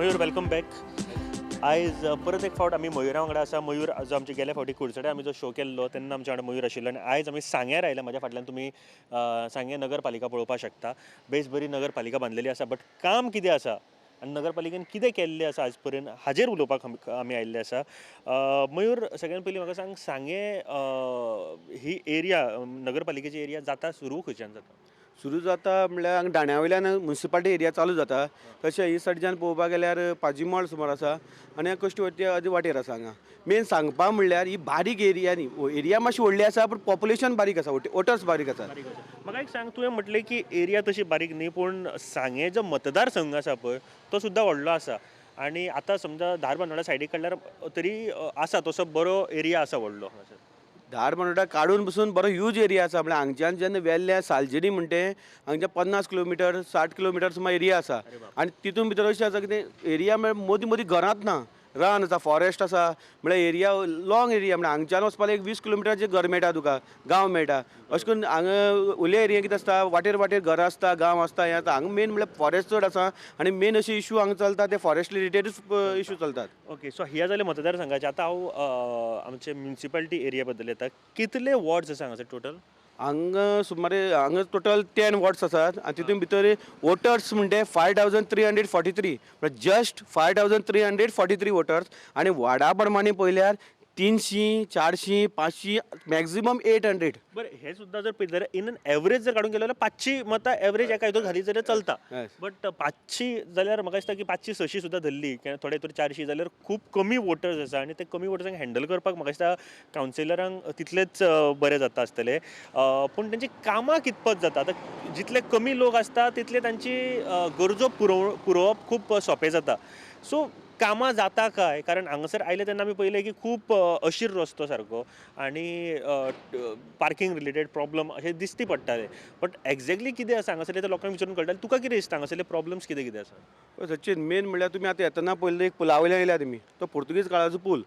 मयूर, welcome back. आयज परत एक फावट आमी मयुरा वांगडा आसा. मयूर जो आमचे गेल्या फावटी कुडचडे आमी जो शो केल्लो तेन्ना आमच्या वांगडा मयूर आशिल्लो आनी आयज आमी सांग्यार आयल्या. म्हाज्या फाटल्यान तुमी सांगें नगरपालिका पळोवपाक शकता. बेस बरी नगरपालिका बांदलेली आसा, बट काम कितें आसा आनी नगरपालिकेन कितें केल्लें आसा आयज पर्यंत हाजेर उलोवपाक आमी आयिल्ले आसा. मयूर, सगळ्यान पयलीं म्हाका सांग, सांगें ही एरिया, नगरपालिकेची एरिया जाता सुरू खंयच्यान जाता? सुरू जाता म्हणल्यार हांगा दाण्या वयल्यान मुन्सिपालिटी एरिया चालू जाता. तशें ही सायडच्यान पळोवपाक गेल्यार पाजीमळ सुमार आसा आनी कश्टी वयता वाटेर आसा. हांगा मेन सांगपा म्हणल्यार ही बारीक एरिया न्ही, एरिया मातशी व्हडली आसा पूण पॉप्युलेशन बारीक आसा, वोटर्स बारीक आसा. म्हाका एक सांग, तुवें म्हटलें की एरिया तशी बारीक न्ही, पूण सांगें जो मतदारसंघ आसा पळय तो सुद्दां व्हडलो आसा आनी आतां समजा धारबांदोडा सायडीक काडल्यार तरी आसा तसो बरो एरिया आसा व्हडलो. धारबांदोडा काडून पसून बरो ह्यूज एरिया आसा. म्हणल्यार हांगच्यान जेन्ना वेल्ल्या सालजिणी म्हणटे हांगच्या 50 किलोमिटर 60 किलोमिटर सुमार एरिया आसा. आनी तितून भितर अशें आसा कितें एरिया म्हळ्यार मदीं मदीं घरांत ना, रान आसा, फॉरेस्ट आसा. म्हळ्यार एरिया लॉंग एरिया, म्हळ्यार हांगच्यान वचपाक एक 20 किलोमिटराचें घर मेळटा तुका, गांव मेळटा. अशें करून हांगा उले एरिया कितें आसता, वाटेर वाटेर घरां आसता, गांव आसता. हें आतां हांगा मेन म्हळ्यार फॉरेस्ट चड आसा आनी मेन अशे इशू हांगा चलता ते फॉरेस्ट रिलेटेडूच इशू चलतात. ओके, सो ह्या जालें मतदारसंघाचे. आतां हांव आमचे म्युनिसिपालिटी एरिया बद्दल येता. कितले वॉर्ड्स आसा हांगासर टोटल? हांगा सुमारे हांगा टोटल 10 वॉर्ड्स आसात आनी तितून भितर वोटर्स म्हणटे 5343, जस्ट 5343 वोटर्स. आनी वार्डा प्रमाणे पळयल्यार 300, 400, 500, मॅक्झिमम 800. बरें, हे सुद्दां जर पळयत जाल्यार इन एन एवरेज जर काडून गेलो जाल्यार 500 मतां एवरेज एका हितून घालीत जाल्यार चलता. बट 500 जाल्यार म्हाका दिसता की 500 600 सुद्दां धरली, किंवा थोडे हितून 400 जाल्यार खूब कमी वोटर्स आसा आनी ते कमी वोटर्सांक हँडल करपाक म्हाका दिसता कावन्सिलरांक तितलेच बरें जाता आसतलें. पूण तेंची कामां कितपत जाता, आतां जितले कमी लोक आसता तितले तांची गरजो पुरोवप खूब सोंपें जाता. सो कामां जाता काय? कारण हांगासर आयले तेन्ना आमी पळयलें की खूब अशीर रस्तो सारको आनी पार्कींग रिलेटेड प्रॉब्लम अशें दिसती पडटाले. बट एग्जॅक्टली कितें आसा हांगासरलें तें लोकांक विचारून कळटालें. तुका कितें दिसता हांगासरले प्रॉब्लम्स कितें कितें आसा? सचिन, मेन म्हणल्यार तुमी आतां येतना पयलीं एक पुला वयल्यान येयल्या तुमी, तो पुर्तुगीज काळाचो पूल.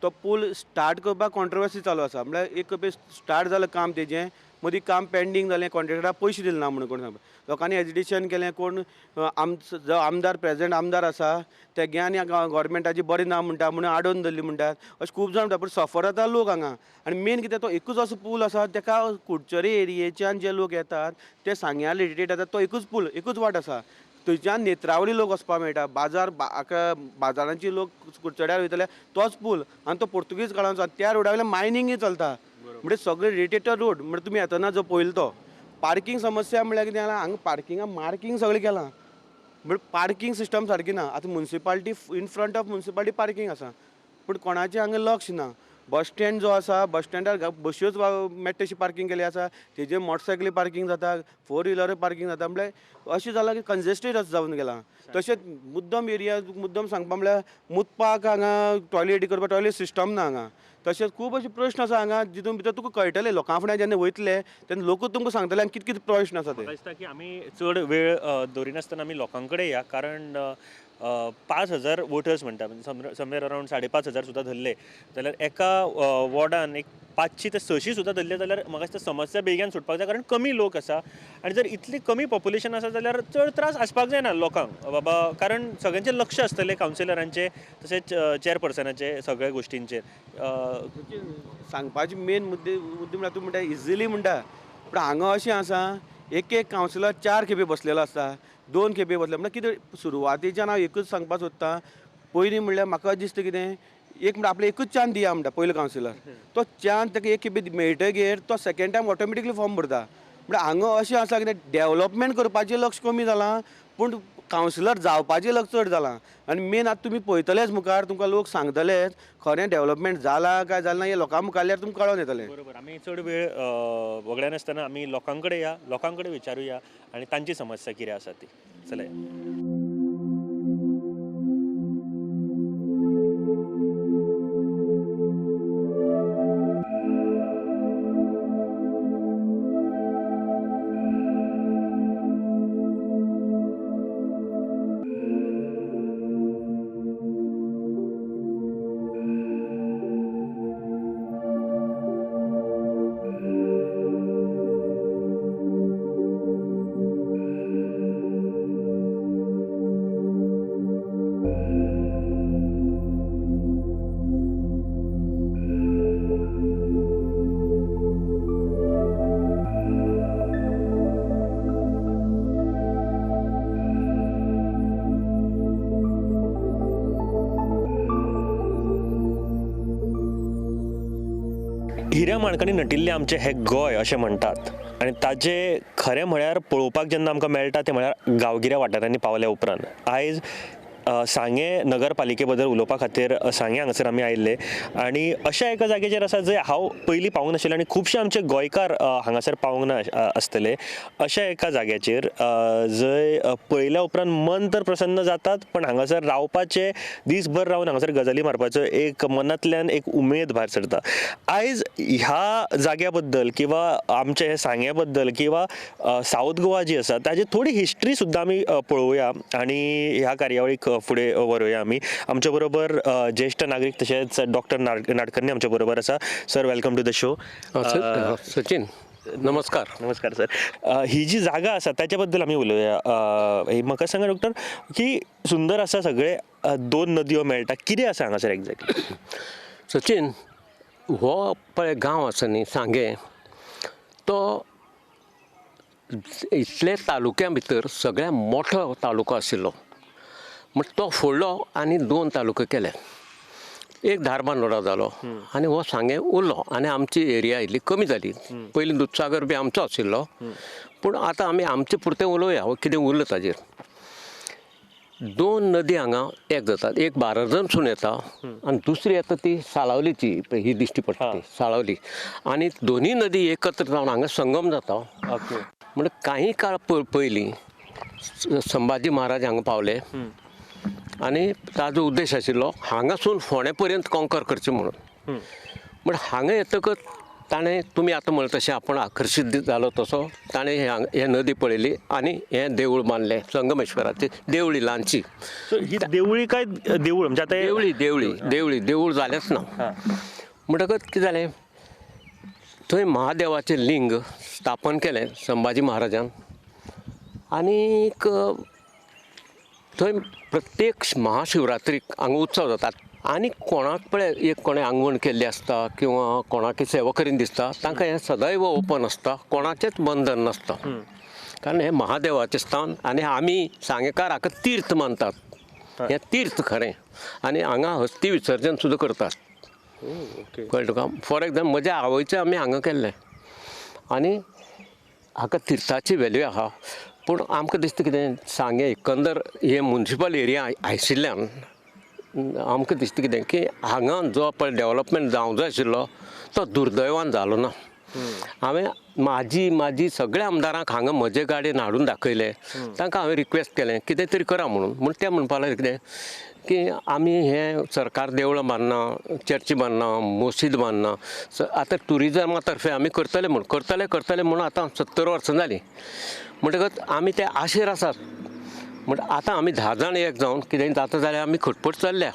तो पूल स्टार्ट करपाक कॉन्ट्रोवर्सी चालू आसा. म्हणल्यार एक खेपे स्टार्ट जालें काम तेजें, मदीं काम पेंडींग जालें, कॉन्ट्रेक्टराक पयशे दिले ना म्हणून कोण सांगता, लोकांनी एजिटेशन केलें. कोण आमचो जो आमदार प्रेजेंट आमदार आसा तेगे आनी गव्हर्मेंटाची बरें ना म्हणटा म्हणून आडोवन धरली म्हणटात, अशें खूब जाण म्हणटा. पूण सफर जाता लोक हांगा. आनी मेन कितें, तो एकूच असो पूल आसा तेका कुडचडे एरियेच्यान जे लोक येतात ते सांग्यार रिलेटेड येतात, तो एकूच पूल, एकूच वाट आसा. थंयच्यान नेत्रावळी लोक वचपाक मेळटा, बाजार बाजारांची लोक कुडचड्यार वयतले तोच पूल. आनी तो पुर्तुगीज काळाचो, त्या रोडा वयल्यान मायनिंगय चलता. म्हणजे सगळे रिलेटेड रोड. म्हणजे तुमी येतना जो पळयलो तो पार्कींग समस्या म्हणल्यार कितें जालां, हांगा पार्किंगा मार्कींग सगळें केलां, म्हणजे पार्कींग सिस्टम सारकी ना. आतां municipality in front of municipality parking आसा, पूण कोणाचें हांगा लक्ष ना. बस स्टँड जो आसा, बस स्टँडार बश्योच मेळटा तशी पार्कींग केल्ली आसा, तेजेर मोटरसायकली पार्कींग जाता, फोर व्हिलरूय पार्कींग जाता. म्हणल्यार अशें जालां की कंजेस्टेड अशें जावन गेलां. तशेंच मुद्दम एरिया मुद्दम सांगपा म्हणल्यार मुतपाक हांगा टॉयलेट करपाक टॉयलेट सिस्टम ना हांगा. तशेंच खूब अशे प्रश्न आसा हांगा जितून भितर तुका कळटलें, लोकां फुडें जेन्ना वयतले तेन्ना लोकूच तुमकां सांगतले आनी कितें कितें प्रश्न आसा ते. म्हाका दिसता की आमी चड वेळ दवरिनासतना आमी लोकां कडेन या, कारण 5000 वोटर्स म्हणटा, म्हणजे समवेर अरावंड 5500 सुद्दां धरले जाल्यार एका वॉर्डान एक 500 ते 600 सुद्दां धरले जाल्यार म्हाका दिसता समस्या बेगीन सुटपाक जाय, कारण कमी लोक आसा आनी जर इतली कमी पॉप्युलेशन आसा जाल्यार चड त्रास आसपाक जायना लोकांक बाबा, कारण सगळ्यांचें लक्ष आसतलें कावन्सिलरांचें तशेंच चेअरपर्सनाचें सगळ्या गोश्टींचेर. सांगपाचे मेन मुद्दे म्हणल्यार तूं म्हणटा इजिली म्हणटा, पूण हांगा अशें आसा एक एक कावन्सिलर 4 खेपे बसलेलो आसता, 2 खेपे बसले. म्हणल्यार कितें सुरवातेच्यान हांव एकूच सांगपाक सोदता, पयलीं म्हणल्यार म्हाका दिसता कितें एक म्हणटा आपलें एकूच चान्स दिया म्हणटा पयलो कावन्सिलर, तो चान्स ताका एक खेपे मेळटगीर तो सेकेंड टायम ऑटोमॅटिकली फॉर्म भरता. म्हणल्यार हांगा अशें आसा कितें डेवलपमेंट करपाचें लक्ष कमी जालां, पूण कावन्सिलर जावपाचें लक्ष चड जालां. आनी मेन आतां तुमी पळयतलेच मुखार, तुमकां लोक सांगतलेच खरें डेवलपमेंट जालां काय जालें ना हें लोकां मुखार तुमकां कळोन येतलें. बरोबर, आमी चड वेळ वगडायनासतना आमी लोकां कडेन या, लोकां कडेन विचारुया आनी तांची समस्या कितें आसा ती. चला. हिऱ्या माणकांनी नटिल्लें आमचें हें गोंय अशें म्हणटात आनी ताजें खरें म्हळ्यार पळोवपाक जेन्ना आमकां मेळटा तें म्हळ्यार गांवगिऱ्या वाठारांनी पावल्या उपरांत. आयज सांगें नगरपालिके बद्दल उलोवपा खातीर सांगें हांगासर आमी आयिल्ले आनी अशा एका जाग्याचेर आसा जंय हांव पयलीं पावूंक नाशिल्लें आनी खुबशे आमचे गोंयकार हांगासर पावूंक ना आसतले. अशा एका जाग्याचेर जंय पळयल्या उपरांत मन तर प्रसन्न जातात, पण हांगासर रावपाचें, दीसभर रावन हांगासर गजाली मारपाचो एक मनांतल्यान एक उमेद भायर सरता. आयज ह्या जाग्या बद्दल किंवा आमचे हे सांग्या बद्दल किंवा सावथ गोवा जी आसा ताजी थोडी हिस्ट्री सुद्दां आमी पळोवया आनी ह्या कार्यावळीक फुडें व्हरुया. आमी आमच्या बरोबर ज्येश्ठ नागरीक तशेंच डॉक्टर नाडकर्णी आमच्या बरोबर आसा. Sir, welcome to the show. Sachin, नमस्कार. नमस्कार सर. ही जी जागा आसा ताच्या बद्दल आमी उलोवया. म्हाका सांगा डॉक्टर की सुंदर आसा सगळे, दोन नदयो मेळटा, कितें आसा हांगासर एक्झॅक्टली? सचीन, हो पळय गांव आसा न्ही सांगें, तो इतले तालुक्या भितर सगळ्या मोठो तालुको आशिल्लो. म्हण तो फोडलो आनी दोन तालुके केले, एक धारबांदोडा जालो आनी हो सांगें उरलो आनी आमची एरिया इल्ली कमी जाली. पयलीं दुदसागर बी आमचो आशिल्लो, पूण आतां आमी आमचे पुरतें उलोवया हो कितें उरलो ताजेर. दोन नदी हांगा एक जातात, एक बाराजनसून येता आनी दुसरी येता ती साळावलीची, ही दिश्टी पडटा ती साळावली, आनी दोनूय नदी एकत्र जावन हांगा संगम जाता. म्हणजे काही काळ पयलीं संभाजी महाराज हांगा पावले आनी ताजो उद्देश आशिल्लो हांगासून फोंडे पर्यंत कॉन्कर करचें म्हणून. म्हण हांगा येतकच ताणें, तुमी आतां म्हणलें तशें आपूण आकर्शीत जालो तसो ताणें हे नदी पळयली आनी हें देवूळ बांदलें, संगमेश्वराची देवळी ल्हानशी. ही देवळी काय देवूळ म्हणजे आतां देवळी देवळी देवळी देवूळ जालेंच ना. म्हणटकच कितें जालें, थंय महादेवाचें लिंग स्थापन केलें संभाजी महाराजान आनीक थंय प्रत्येक महाशिवरात्रीक हांगा उत्सव जातात आनी कोणाक पळय एक कोणें आंगवण केल्ली आसता किंवा कोणाक सेवा करीन दिसता तांकां हें सदैव ओपन आसता, कोणाचेंच बंधन नासता, कारण हें महादेवाचें स्थान आनी आमी सांगेकार हाका तीर्थ मानतात. हें तीर्थ खरें आनी हांगा हस्ती विसर्जन सुद्दां करतात. कळ्ळें तुका? फॉर एग्जाम्पल म्हज्या आवयचें आमी हांगा केल्लें आनी हाका तिर्थाची वेल्यू आहा. पूण आमकां दिसता कितें, सांगें एकंदर हे मुन्सिपल एरिया आशिल्ल्यान आमकां दिसता कितें की हांगा जो पळय डेवलपमेंट जावंक जाय आशिल्लो तो दुर्दैवान जालो ना. हांवें म्हाजी सगळ्या आमदारांक हांगा म्हजे गाडयेन हाडून दाखयलें, तांकां हांवें रिक्वेस्ट केलें कितें तरी करा म्हणून. म्हूण ते म्हणपाक लागले कितें की आमी हें सरकार देवळां बांदना, चर्ची बांदना, मशीद बांदना, आतां ट्युरिजमा तर्फे आमी करतले म्हूण करतले करतले म्हणून आतां 70 वर्सां जालीं. म्हणटकच आमी ते आशेर आसात. म्हण आतां आमी 10 जाण एक जावन कितें जाता जाल्यार आमी खटपट चल्ल्या,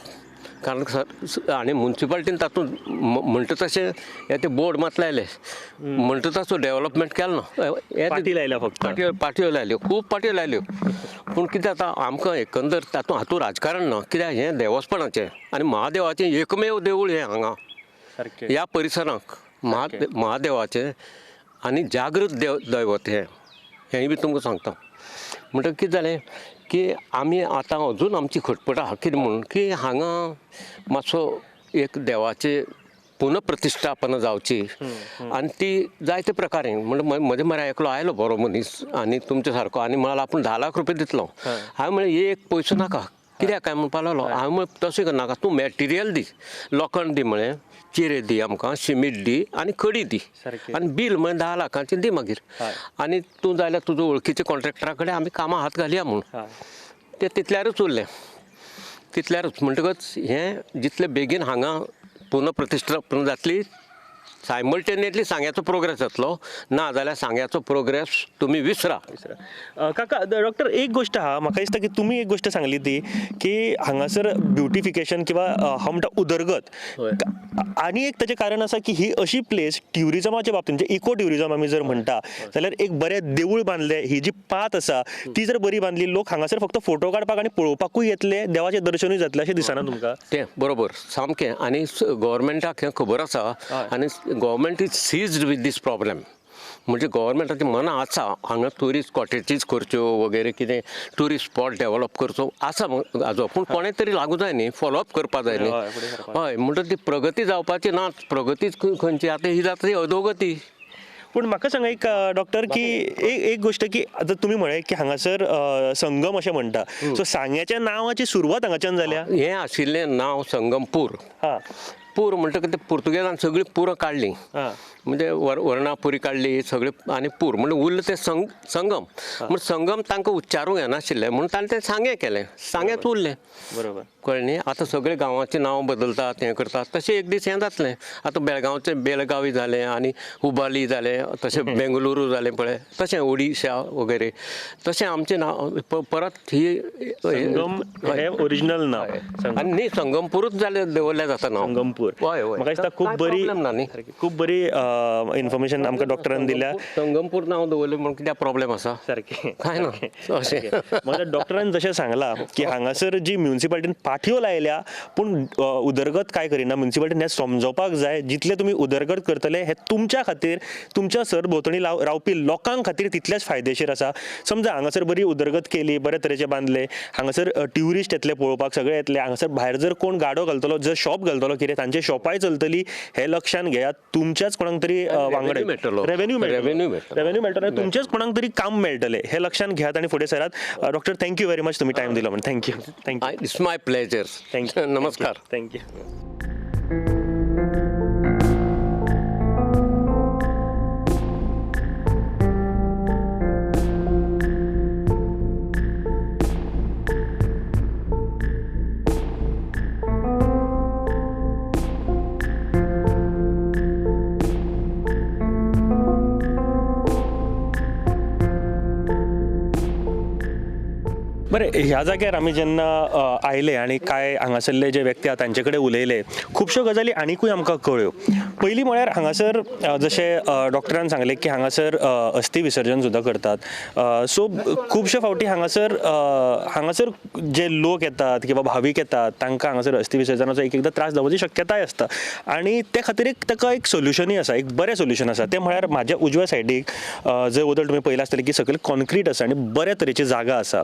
कारण सर आनी मुन्सिपालिटीन तातूंत म्हणटा तशें हे ते बोर्ड मात लायले, म्हणटा तसो डेवलपमेंट केलो ना. पाटी लायल्या फक्त, पाटयो लायल्यो, खूब पाटयो लायल्यो. पूण कितें जाता आमकां एकंदर तातूंत हातूंत राजकारण ना, कित्याक हें देवस्पणाचें आनी महादेवाचें एकमेव देवूळ हें हांगा ह्या परिसरांक महादेवाचें आनी जागृत दैवत हें, हेंय बी तुमकां सांगता. म्हणटकच कितें जालें की आमी आतां अजून आमची खटपट आहा कितें म्हणून की हांगा मातसो एक देवाचे पुनप्रतिश्ठापना जावची आनी ती जायते प्रकारे. म्हणजे म्हजे मरे एकलो आयलो बरो मनीस आनी तुमच्या सारको आनी म्हणालो आपूण 10 लाख रुपया दितलो. हांवें म्हणलें एक पयसो नाका, कित्याक काय म्हणपाक लागलो. हांवें म्हणलें तशें करनाका, तूं मॅटिरियल दी, लोखण दी, म्हळें चिरे दी आमकां, शिमीट दी आनी खडी दी आनी बील म्हळें 10 लाखांचें दी मागीर, आनी तूं जाल्यार तुजो वळखीच्या कॉन्ट्रॅक्टरा कडेन आमी कामां हात घालया म्हूण. तें तितल्यारूच उरलें, तितल्यारूच. म्हणटकच हें जितले बेगीन हांगा पुनप्रतिश्ठापना जातली सायमल्टेनियसली सांग्याचो प्रोग्रेस जातलो, ना जाल्यार सांग्याचो प्रोग्रेस तुमी विसरा. काका, डॉक्टर, एक गोश्ट आहा, म्हाका दिसता की तुमी एक गोश्ट सांगली ती की हांगासर ब्युटिफिकेशन किंवा हांव म्हणटा उदरगत, आनी एक ताचें कारण आसा की ही अशी प्लेस ट्युरिजमाच्या बाबतींत, म्हणजे इको ट्युरिजम आमी जर म्हणटा जाल्यार एक बरें देवूळ बांदलें, ही जी पात आसा ती जर बरी बांदली, लोक हांगासर फक्त फोटो काडपाक आनी पळोवपाकूय येतले, देवाचें दर्शनूय जातलें अशें दिसना तुमकां? तें बरोबर सामकें. आनी गव्हर्मेंटाक हें खबर आसा आनी government is seized with this problem. म्हणजे गव्हर्मेंटाची मनां आसा हांगा ट्युरिस्ट कॉटेजीस करच्यो वगैरे कितें ट्युरिस्ट स्पॉट डेवलप करचो आसा हाजो, पूण कोणें तरी लागू जाय न्ही, फॉलोअप करपा जाय न्ही. हय, म्हणटच ती प्रगती जावपाची ना, प्रगतीच खंयची आतां ही जाता ती अधोगती. पूण म्हाका सांगा एक डॉक्टर की एक गोश्ट की आतां तुमी म्हळें की हांगासर संगम अशें म्हणटा, सो सांग्याच्या नांवाची सुरवात हांगाच्यान जाल्या. हें आशिल्लें नांव संगमपूर. पूर म्हणटकच ते पुर्तुगेजान सगळीं पुरां काडलीं, म्हणजे वर्णापुरी काडली सगळी आनी पूर म्हणजे उरलें तें संगम. म्हण संगम तांकां उच्चारूंक येनाशिल्लें म्हणून ताणें तें सांगें केलें, सांगेंच उरलें. बरोबर, कळ्ळें न्ही. आतां सगळे गांवाचें नांव बदलतात, हें करतात, तशें एक दीस हें जातलें. आतां बेळगांवचें बेळगावी जालें आनी हुबाली जालें, तशें बेंगलुरू जालें पळय, तशें ओडिशा वगैरे, तशें आमचें नांव परत ही संगम हें ओरिजिनल नांव आनी न्ही संगमपुरूच जालें दवरलें जाता नांव संगमपूर. हय हय, म्हाका दिसता खूब बरी ना न्ही, खूब बरी इन्फॉर्मेशन आमकां डॉक्टरान दिल्या. संगमपूर नांव दवरलें म्हणून कित्याक प्रॉब्लेम आसा सारकें काय ना अशें. म्हाका डॉक्टरान जशें सांगलां की हांगासर जी म्युनिसिपालिटीन पाठयो लायल्या पूण उदरगत काय करिना, म्युनिसिपालिटीन हें समजोवपाक जाय जितले तुमी उदरगत करतले हे तुमच्या खातीर, तुमच्या सरभोंवतणी रावपी लोकां खातीर तितलेच फायदेशीर आसा. समजा हांगासर बरी उदरगत केली, बरे तरेचे बांदले, हांगासर ट्युरिस्ट येतले पळोवपाक, सगळे येतले, हांगासर भायर जर कोण गाडो घालतलो, जर शॉप घालतलो कितें, तांचे शॉपाय चलतली, हें लक्षान घेयात. तुमच्याच कोणाक तरी वांगडा रेवेन्यू रेवेन्यू मेळटलो, तुमच्याच कोणाक तरी काम मेळटलें, हें लक्षान घेयात आनी फुडें सरात. Doctor thank you very much, तुमी टायम दिलो म्हण. Thank you. Thank you. It's my pleasure. Thank you. नमस्कार. Thank you. बरें, ह्या जाग्यार आमी जेन्ना आयले आनी कांय हांगासरले जे व्यक्ती आसा तांचे कडेन उलयले, खुबश्यो गजाली आनिकूय आमकां कळ्ळ्यो. पयलीं म्हळ्यार हांगासर जशें डॉक्टरान सांगलें की हांगासर अस्थी विसर्जन सुद्दां करतात. सो खुबशे फावटी हांगासर हांगासर जे लोक येतात किंवा भावीक येतात तांकां हांगासर अस्थी विसर्जनाचो एक एकदां त्रास जावपाची शक्यताय आसता आनी ते खातीर एक ताका एक सोल्युशनूय आसा, एक बरें सोल्युशन आसा. तें म्हळ्यार म्हाज्या उजव्या सायडीक जंय वदळ तुमी पळयलां आसतलें की सकयल कॉन्क्रीट आसा आनी बऱ्या तरेची जागा आसा.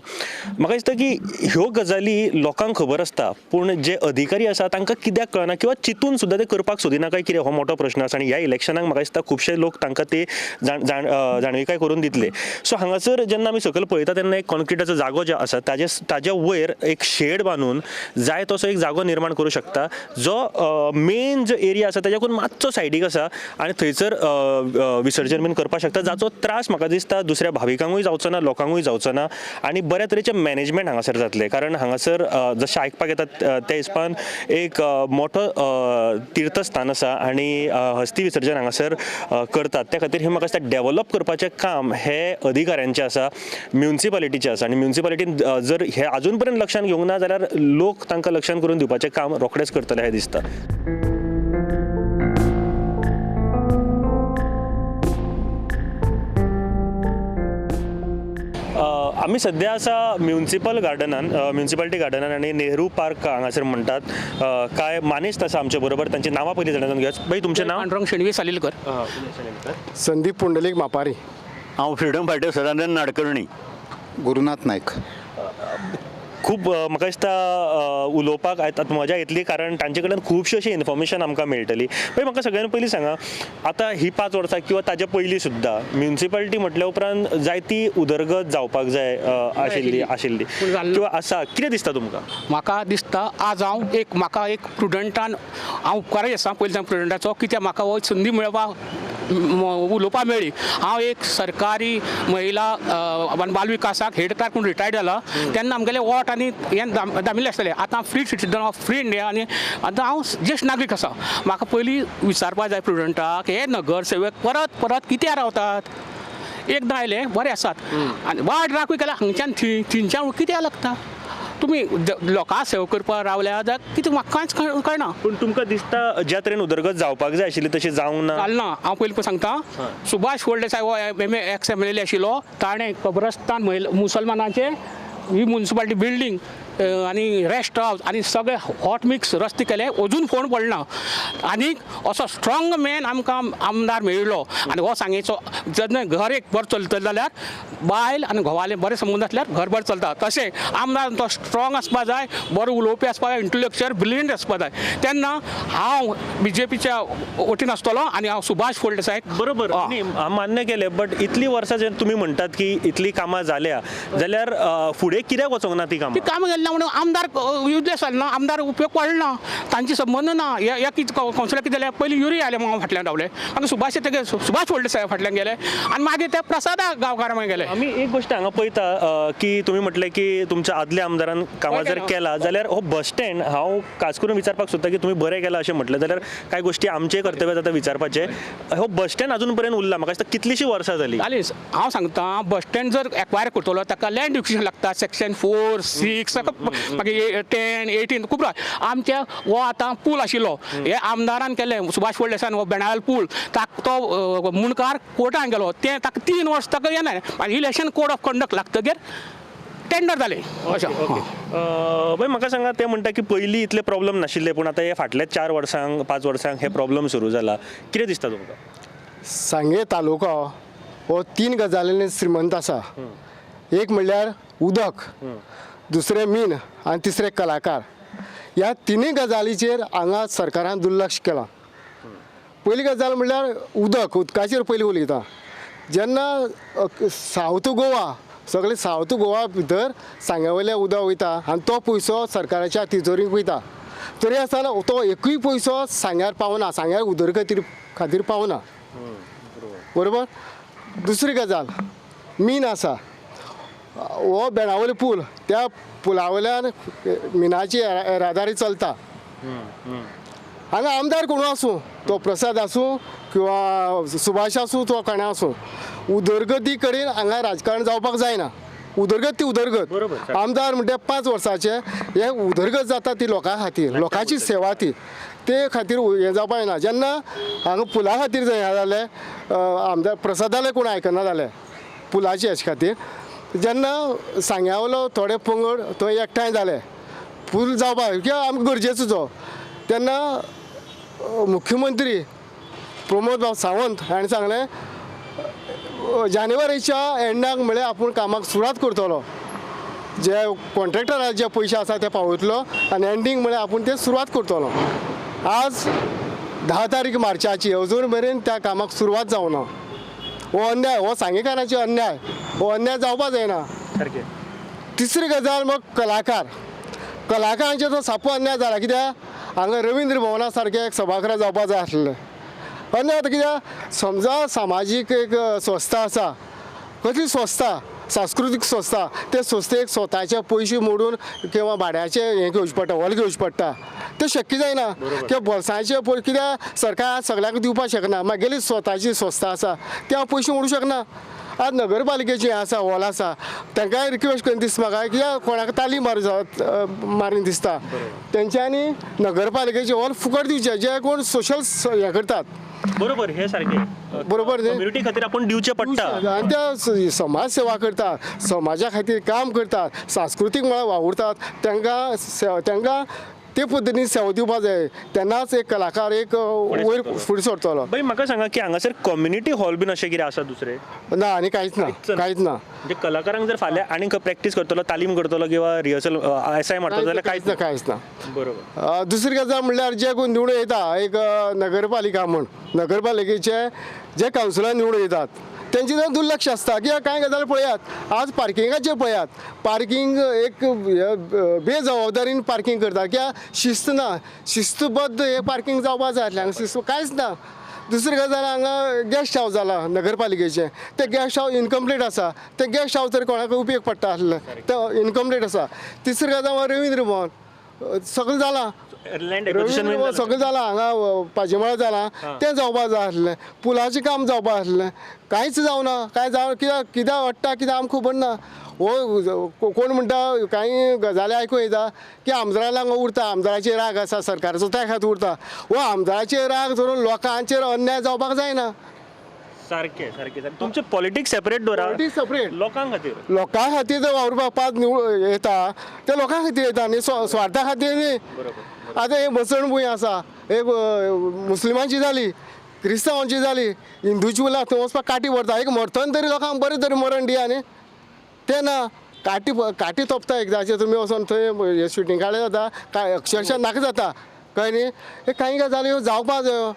म्हाका दिसता की ह्यो गजाली लोकांक खबर आसता पूण जे अधिकारी आसा तांकां कित्याक कळना किंवा चिंतून सुद्दां ते करपाक सोदिना काय कितें, हो मोठो प्रश्न आसा. आनी ह्या इलेक्शनाक म्हाका दिसता खुबशे लोक तांकां ते जाणविकाय करून दितले. सो हांगासर जेन्ना आमी सकयल पळयता तेन्ना एक कॉन्क्रिटाचो जागो जो आसा ताज्या वयर एक शेड बांदून जाय तसो एक जागो निर्माण करूं शकता, जो मेन जो एरिया आसा ताज्याकून मातसो सायडीक आसा आनी थंयसर विसर्जन बीन करपाक शकता, जाचो त्रास म्हाका दिसता दुसऱ्या भाविकांकूय जावचो ना, लोकांकूय जावचो ना आनी बऱ्या तरेचें मॅनेजमेंट हांगासर जातलें. कारण हांगासर जशें आयकपाक येता त्या हिसपान एक मोठो तीर्थस्थान आसा आनी हस्ती विसर्जन हांगासर करतात. त्या खातीर हें म्हाका दिसता डेवलप करपाचें काम हें अधिकाऱ्यांचें आसा, म्युनिसिपालिटीचें आसा आनी म्युनिसिपालिटीन जर हें आजून पर्यंत लक्षांत घेवंक ना जाल्यार लोक तांकां लक्षांत करून दिवपाचें काम रोखडेंच करतलें हें दिसता. आमी सद्या आसा म्युनिसिपल गार्डनान, म्युनिसिपालिटी गार्डनान आनी नेहरू पार्क हांगासर म्हणटात. कांय मानेस्त आसा आमचे बरोबर, तांची नांवां पयलीं जाणा जावन घेवया. बाई, तुमचें नांव? पांडुरंग शेणवी सालिलकर. संदीप पुंडलीक मापारी. हांव फ्रिडम फायटर सदानंद नाडकर्णी. गुरुनाथ नायक. खूब म्हाका दिसता उलोवपाक आतां मजा येतली कारण तांचे कडल्यान खुबशी अशी इन्फॉर्मेशन आमकां मेळटली. पळय, म्हाका सगळ्यान पयलीं सांगा, आतां ही 5 वर्सां किंवा ताजे पयलीं सुद्दां म्युनिसिपालिटी म्हटल्या उपरांत जायती उदरगत जावपाक जाय आशिल्ली आशिल्ली किंवा आसा, कितें दिसता तुमकां? म्हाका दिसता आज हांव एक म्हाका एक प्रुडंटान हांव उपकारय आसा पयलीं सावन प्रुडंटाचो, कित्याक म्हाका हो संदी मेळपाक उलोवपाक मेळ्ळी. हांव एक सरकारी महिला बाल विकासाक हेड क्लार्क म्हूण रिटायर्ड जाला तेन्ना आमगेले वोट आनी हें दामिल्लें आसतलें. आतां free citizen of free India आनी आतां हांव ज्येश्ठ नागरीक आसा. म्हाका पयलीं विचारपाक जाय प्रुडंटाक, हे नगरसेवक परत परत कित्याक रावतात? एकदां आयले बरे आसात आनी वाट राखूय केल्यार हांगच्यान थंय थंयच्यान कित्याक लागता? तुमी लोकां सेवा करपाक रावल्या जाल्यार कितें म्हाका कांयच कळना. पूण तुमकां दिसता ज्या तरेन उदरगत जावपाक जाय आशिल्ली तशी जावंक ना? जालें ना. हांव पयलीं सांगता, सुभाष फळदेसाय हो M A ex M L A आशिल्लो, ताणें कब्रस्तान मुसलमानाचें ही म्युनिसिपालिटी बिल्डींग आनी रेस्ट हावज आनी सगळे हॉट मिक्स रस्ते केले, अजून फोण पडना. आनीक असो स्ट्रॉंग मॅन आमकां आमदार मेळिल्लो. आनी हो सांगेचो जेन्ना घर एक बरें चलतलें जाल्यार बायल आनी घोवाले बरे संबंद आसल्यार घर बरें चलता. तशें आमदार तो स्ट्रॉंग आसपा जाय, बरो उलोवपी आसपा जाय, इंटलेक्चुअल ब्रिलियंट आसपा जाय. तेन्ना हांव बीजेपीच्या वतीन आसतलो आनी हांव सुभाष फळदेसाय. बरोबर न्ही, हांव मान्य केलें, बट इतली वर्सां जे तुमी म्हणटात की इतली कामां जाल्या जाल्यार फुडें कित्याक वचोंक ना ती कामां? ती कामां गेली ना म्हणून आमदार युजलेस जाले ना, आमदार उपयोग पडलो ना, तांचे संबंद ना. ह्या कितें कावन्सिलर कितें जालें, पयलीं युरी आयले मग फाटल्यान रावले, मागीर सुभाष तेगे सुभाष फळदेसाय फाटल्यान गेले आनी मागीर ते प्रसादा गांवकारा मागीर गेले. आमी एक गोश्ट हांगा पळयता की तुमी म्हटलें की तुमच्या आदल्या आमदारान कामां जर केला जाल्यार हो बस स्टँड हांव खास करून विचारपाक सोदता की तुमी बरें केलां अशें म्हटलें जाल्यार कांय गोश्टी आमचें कर्तव्य जाता विचारपाचें. हो बस स्टँड अजून पर्यंत उरला, म्हाका दिसता कितलींशीं वर्सां जालीं. जालीं. हांव सांगता बस स्टँड जर एक्वायर करतलो ताका लँड एक्विजिशन लागता, सेक्शन 4, 6 मागीर 10, 18 खूब. आमच्या हो आतां पूल आशिल्लो हे आमदारान केलें सुभाष फळदेसायान, हो बेणावल पूल ताका तो मुणकार कोर्टान गेलो, तें ताका 3 वर्स ताका येना. मागीर इलेक्शन कोड ऑफ कंडक्ट लागतगीर टेंडर जालें. अशें बाय म्हाका सांगा, ते म्हणटा की पयलीं इतले प्रॉब्लम नाशिल्ले पूण आतां हे फाटल्या 4 वर्सांक 5 वर्सांक हे प्रॉब्लम सुरू जाला, कितें दिसता तुमकां? सांगे तालुको हो 3 गजालींनी श्रीमंत आसा. एक म्हणल्यार उदक, दुसरें मीन आनी तिसरें कलाकार. ह्या तिनूय गजालीचेर हांगा सरकारान दुर्लक्ष केलां. पयली गजाल म्हणल्यार उदक, उदकाचेर पयलीं उलयता. जेन्ना सावथ गोवा, सगळे सावथ गोवा भितर सांग्या वयल्या उदक वयता आनी तो पयसो सरकाराच्या तिजोरीक वयता, तरी आसतना तो एकूय पयसो सांग्यार पावना, सांग्यार उदरगती खातीर पावना. बरोबर. दुसरी गजाल मीन आसा, हो बेणावली पूल, त्या पुला वयल्यान मिनाची येरादारी चलता. हांगा आमदार कोण आसूं, तो प्रसाद आसूं किंवा सुभाष आसूं, तो कोणा आसूं, उदरगती कडेन हांगा राजकारण जावपाक जायना. उदरगत ती उदरगत, आमदार म्हणटे 5 वर्साचे हे उदरगत जाता ती लोकां खातीर, लोकांची सेवा ती, ते खातीर हें जावपाक जायना. जेन्ना हांगा पुला खातीर हें जालें, आमदार प्रसादाले कोण आयकना जाले पुलाचे हेचे खातीर, जेन्ना सांग्या वयलो थोडे पंगड थंय एकठांय जाले पूल जावपाक कित्याक आमकां गरजेचो तो, तेन्ना मुख्यमंत्री प्रमोद बाब सावंत हाणें सांगलें जानेवारीच्या एंडाक म्हळ्यार आपूण कामाक सुरवात करतलो, जे कॉन्ट्रॅक्टराचे जे पयशे आसा ते पावयतलो आनी एंडींग म्हळ्यार आपूण ते सुरवात करतलो. आज 10 तारीख मार्चाची, अजून मेरेन त्या कामाक सुरवात जावना. हो अन्याय, हो सांगेकारांचे अन्याय, हो अन्याय जावपाक जायना. तिसरी गजाल मग कलाकार, कलाकारांचेर तो साप्प अन्याय जाला. कित्याक हांगा रवींद्र भवना सारकें एक सभाघर जावपाक जाय आसलें. अन्याय आतां कित्याक समजा सामाजीक एक संस्था आसा, कसली संस्था, सांस्कृतीक संस्था, ते संस्थेक स्वताचे पयशे मोडून किंवा भाड्याचे हें घेवचें पडटा, हॉल घेवचें पडटा, तें शक्य जायना. किंवा बोल्सांचे पयशे कित्याक सरकार सगळ्यांक दिवपाक शकना, मागेली स्वताची संस्था आसा ते हांव पयशे मोडूंक शकना. आज नगरपालिकेचें आसा, हॉल आसा, तांकांय रिक्वेस्ट करून दिसता म्हाका कित्याक कोणाक ताली मारीन दिसता तेंच्यांनी नगरपालिकेचें हॉल फुकट दिवचें, जे कोण सोशल हें करतात. बरोबर, हे सारकें बरोबर न्ही, कम्युनिटी खातीर आपूण दिवचें पडटा आनी त्या समाज सेवा करतात, समाजा खातीर काम करतात, सांस्कृतीक मळार वावुरतात, तांकां तांकां ते पद्दतीन सेवा दिवपाक जाय, तेन्नाच एक कलाकार एक वयर फुडें सरतलो. बाई म्हाका सांगा की हांगासर कम्युनिटी हॉल बीन अशें कितें आसा दुसरें? ना, आनी कांयच ना, कांयच ना. म्हणजे कलाकारांक जर फाल्यां आनीक प्रॅक्टीस करतलो, तालीम करतलो किंवा रिहर्सल एसआय मारतलो जाल्यार कांयच ना, कांयच ना. बरोबर. दुसरी गजाल म्हणल्यार जे कोण निवडून येता एक नगरपालिका म्हूण, नगरपालिकेचे जे कावन्सिलर निवडून येतात तेंचे जर दुर्लक्ष आसता. कित्याक कांय गजाल पळयात, आज पार्किंगाचेर पळयात, पार्किंग एक बेजबाबदारीन पार्किंग करतात, कित्याक शिस्त ना, शिस्तबद्ध हें पार्किंग जावपाक जाय आसलें, हांगा शिस्त कांयच ना. दुसरी गजाल हांगा गेस्ट हावस जाला नगरपालिकेचें, तें गेस्ट हावस इनकम्प्लीट आसा, तें गेस्ट हावस तर कोणाक उपयोग पडटा आसलें, तें इनकम्प्लीट आसा. तिसरी गजाल रवींद्र भवन सगळें जालां, सगळें जालां, हांगा पाजीमळा जालां, तें जावपाक जाय आसलें, पुलाचें काम जावपाक आसलें, कांयच जावना. कांय जावं कित्याक कित्याक अडटा कित्याक आमकां खबर ना. हो कोण म्हणटा कांय गजाली आयकूंक येता की आमदाराक हांगा उरता, आमदाराचेर राग आसा सरकाराचो, त्या खातीर उरता. हो आमदाराचेर राग धरून लोकांचेर अन्याय जावपाक जायना. सारकें सारकें सारकें. तुमचें पॉलिटिक्स सेपरेट दवरा, Politics separate. लोकां खातीर. लोकां खातीर जर वावुरपाक पांच निवळ येता ते लोकां खातीर येता न्ही, स्वार्था खातीर न्ही. आतां हे मसण भूंय आसा, एक मुस्लिमांची जाली, क्रिस्तांवांची जाली, हिंदूची उरला थंय वचपाक काटी व्हरता. एक मरतना तरी लोकांक बरें तरी मरण दिया न्ही, तें ना. काटी काटी तोपता एकदांचें तुमी वचोन थंय शुटींग काडलें जाता, काय अक्षरशा नाका जाता, कळ्ळें न्ही. हे कांय गजाली ह्यो जावपा जायो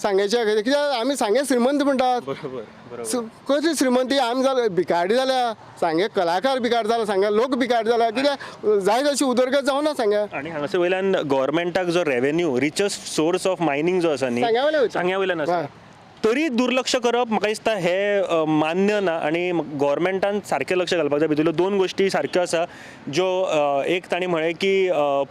सांगेच्या खातीर, कित्याक आमी सांगे श्रीमंत म्हणटात. बरोबर बरोबर. कसली श्रीमंती आमी जाल्या, भिकाडी जाल्या सांगे, कलाकार भिकार जाला सांगे, लोक भिकार जाला, कित्याक जाय तशी उदरगत जावना सांग्या. आनी हांगासर वयल्यान गव्हर्मेंटाक जो revenue richest source of mining जो आसा न्ही, सांग्या वयल्यान वयता. सांग्या वयल्यान आसा, हय. तरी दुर्लक्ष करप म्हाका दिसता हें मान्य ना आनी गव्हर्मेंटान सारकें लक्ष घालपाक जाय. भितरल्यो दोन गोश्टी सारक्यो आसा ज्यो, एक तांणी म्हळें की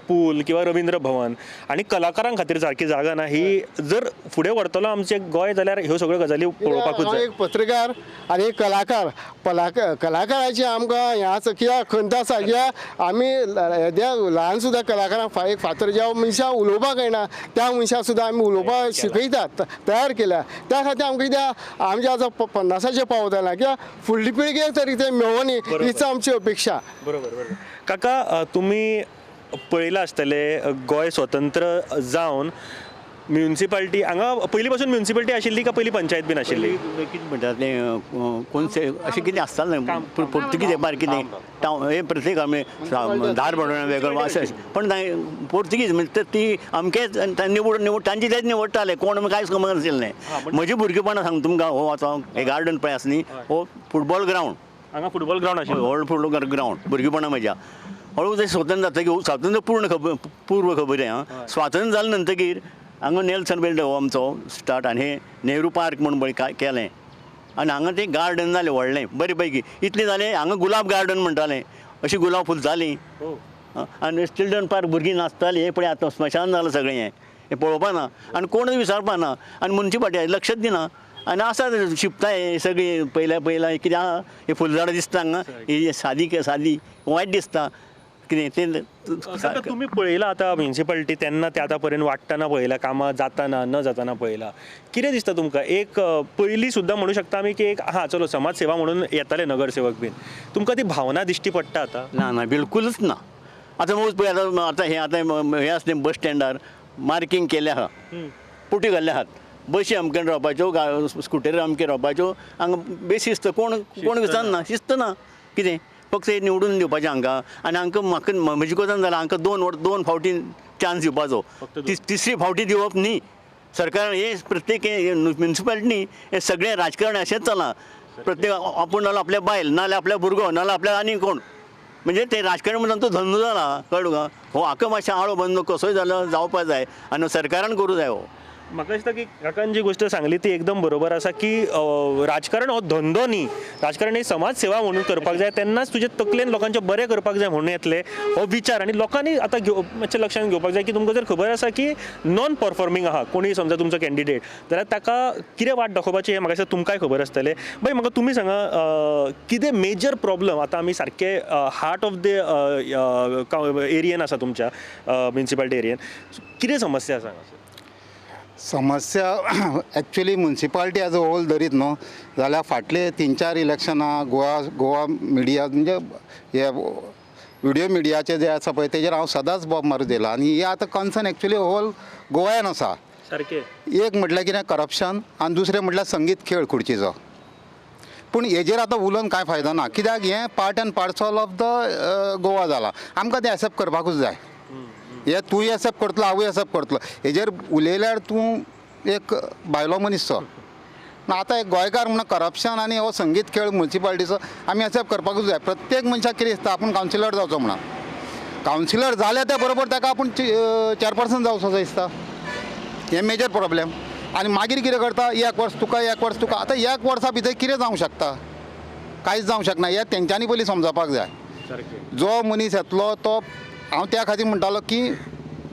पूल किंवा रविंद्र भवन आनी कलाकारां खातीर सारकी जागा ना, ही जर फुडें व्हरतलो आमचें गोंय जाल्यार ह्यो सगळ्यो गजाली पळोवपाकूच हांव जाय. एक पत्रकार आनी एक कलाकार, कलाकाराची आमकां हें आसा कित्याक खंत आसा, कित्याक आमी येद्या ल्हान सुद्दां कलाकारांक एक फातर ज्या मनशां उलोवपाक कळना त्या मनशां सुद्दां आमी उलोवपाक शिकयतात, तयार केल्या. त्या खातीर आमकां कित्याक आमचे आतां 50 पावत जालां, कित्याक फुडली पिळगेक तरी तें मेळोनी हीच आमची अपेक्षा. बरोबर बरोबर. काका, तुमी पळयलां आसतलें गोंय स्वतंत्र जावन म्युनिसिपालिटी हांगा पयलीं पासून म्युनिसिपालिटी आशिल्ली का पयलीं पंचायत बीन आशिल्ली? कितें म्हणटात तें कोनसे अशें कितें आसतालें पोर्तुगीज तेंपार, कितें टावन हे प्रत्येक आमी धार बडोवणा वेगळो अशें, पण पोर्तुगीज म्हणजे ती अमकेच निवड निवड तांची तेच निवडटाले, कोण कांयच खबर नाशिल्लें. म्हजी भुरगेपणां सांग तुमकां, हो आतां हे गार्डन पळय आसा न्ही, हो फुटबॉल ग्रावंड, हांगा फुटबॉल ग्रावंड आशिल्लो, व्हड फुटबॉल ग्रावंड भुरगेपणां म्हज्या. हळू ते स्वतंत्र जातकीर, स्वातंत्र्य पूर्ण खबर पूर्व खबर आं, स्वातंत्र्य जालें नंतरकीर हांगा नेल्सन बेल्ड हो आमचो स्टार्ट आनी हे नेहरू पार्क म्हूण पळय केलें आनी हांगा तें गार्डन जालें व्हडलें बरें पैकी. इतलें जालें हांगा गुलाब गार्डन म्हणटालें, अशीं गुलाब फुलतालीं आनी चिल्ड्रन पार्क भुरगीं नाचतालीं. हें पळय आतां स्मशान जालां सगळें, हें हें पळोवपा ना आनी कोणूय विचारपा ना आनी मुन्सिपाल्टी लक्षच दिना आनी आसा शिंपता हें सगळीं पयल्या पयल्या कितें आहा हे फुलझाडां दिसता हांगा, ही सादी सादी वायट दिसता कितें तें. तुमी पळयलां आतां म्युनिसिपालिटी तेन्ना ते आतां पर्यंत वाडटना पळयलां, कामां जाताना न जाताना पळयलां, कितें दिसता तुमकां? एक पयलीं सुद्दां म्हणू शकता आमी की एक हां चलो समाज सेवा म्हणून येताले नगरसेवक बीन, तुमकां ती भावना दिश्टी पडटा आतां? ना ना बिलकुलच ना. आतां मौज पळय आतां आतां हें आतां हें आसलें बस स्टँडार मार्कींग केलें आहा, पुटी घाल्ले आहात, बशी अमकेन रावपाच्यो, स्कुटरी अमके रावपाच्यो, हांगा बेशिस्त कोण कोण विचारना, शिस्त ना कितें, फक्त हे निवडून दिवपाचें हांकां. आनी हांकां म्हाका म्हजे कोतान जाल्यार हांकां दोन फावटी चान्स दिवपाचो, तिसरी फावटी दिवप न्ही. सरकारान हे प्रत्येक म्युनिसिपालिटी न्ही, हे सगळें राजकारण अशेंच चलां, प्रत्येक आपूण नाल्यार आपल्या बायल, नाल्यार आपल्या भुरगो, नाल्यार आपल्या आनी कोण, म्हणजे ते राजकारण म्हणून तो धंदो जाला, कळ्ळें तुका. हो हाका मातशें आळो बंद कसोय जालो जावपा जाय आनी सरकारान करूं जाय हो. म्हाका दिसता की काकान जी गोश्ट सांगली ती एकदम बरोबर आसा की राजकारण हो धंदो न्ही, राजकारण ही समाज सेवा म्हणून करपाक जाय, तेन्नाच तुजे तकलेन लोकांचें बरें करपाक जाय म्हणून येतलें हो विचार. आनी लोकांनी आतां मातशें लक्षांत घेवपाक जाय की तुमकां जर खबर आसा की नॉन परफॉर्मींग आहा कोणूय समजा तुमचो कॅन्डिडेट जाल्यार ताका कितें वाट दाखोवपाची हें म्हाका दिसता तुमकांय खबर आसतलें. बाय म्हाका तुमी सांगा, कितें मेजर प्रॉब्लम आतां आमी सारकें हार्ट ऑफ the एरियन आसा तुमच्या म्युनिसिपालिटी एरियन, कितें समस्या आसा हांगासर? समस्या actually municipality as a whole धरीत न्हू जाल्यार फाटले 3-4 इलेक्शनां गोवा मिडिया म्हणजे हे व्हिडियो मिडियाचे जे आसा पळय तेजेर हांव सदांच बोब मारून दिला आनी हे आतां कन्सर्न एक्चुली होल गोव्यान आसा. सारकें एक म्हटल्यार कितें करप्शन आनी दुसरें म्हटल्यार संगीत खेळ खुर्चीचो. पूण हेजेर आतां उलोवन कांय फायदो ना, कित्याक हें part and parcel of the Goa जालां, आमकां तें एक्सेप्ट करपाकूच जाय. हे तूंय एक्सेप्ट करतलो, हांवूय एक्सेप्ट करतलो, हेजेर उलयल्यार तूं एक भायलो मनीस तो. आतां एक गोंयकार म्हणून करप्शन आनी हो संगीत खेळ म्युनिसिपालिटीचो आमी एक्सेप्ट करपाकूच जाय. प्रत्येक मनशाक कितें दिसता आपूण कावन्सिलर जावचो म्हणून, कावन्सिलर जाल्या त्या बरोबर ताका आपूण चेअरपर्सन जावचो दिसता, हें मेजर प्रॉब्लेम. आनी मागीर कितें करता, एक वर्स तुका, एक वर्स तुका, आतां एक वर्सा भितर कितें जावंक शकता, कांयच जावंक शकना, हें तेंच्यांनी पयलीं समजपाक जाय. जो मनीस येतलो तो, हांव त्या खातीर म्हणटालो की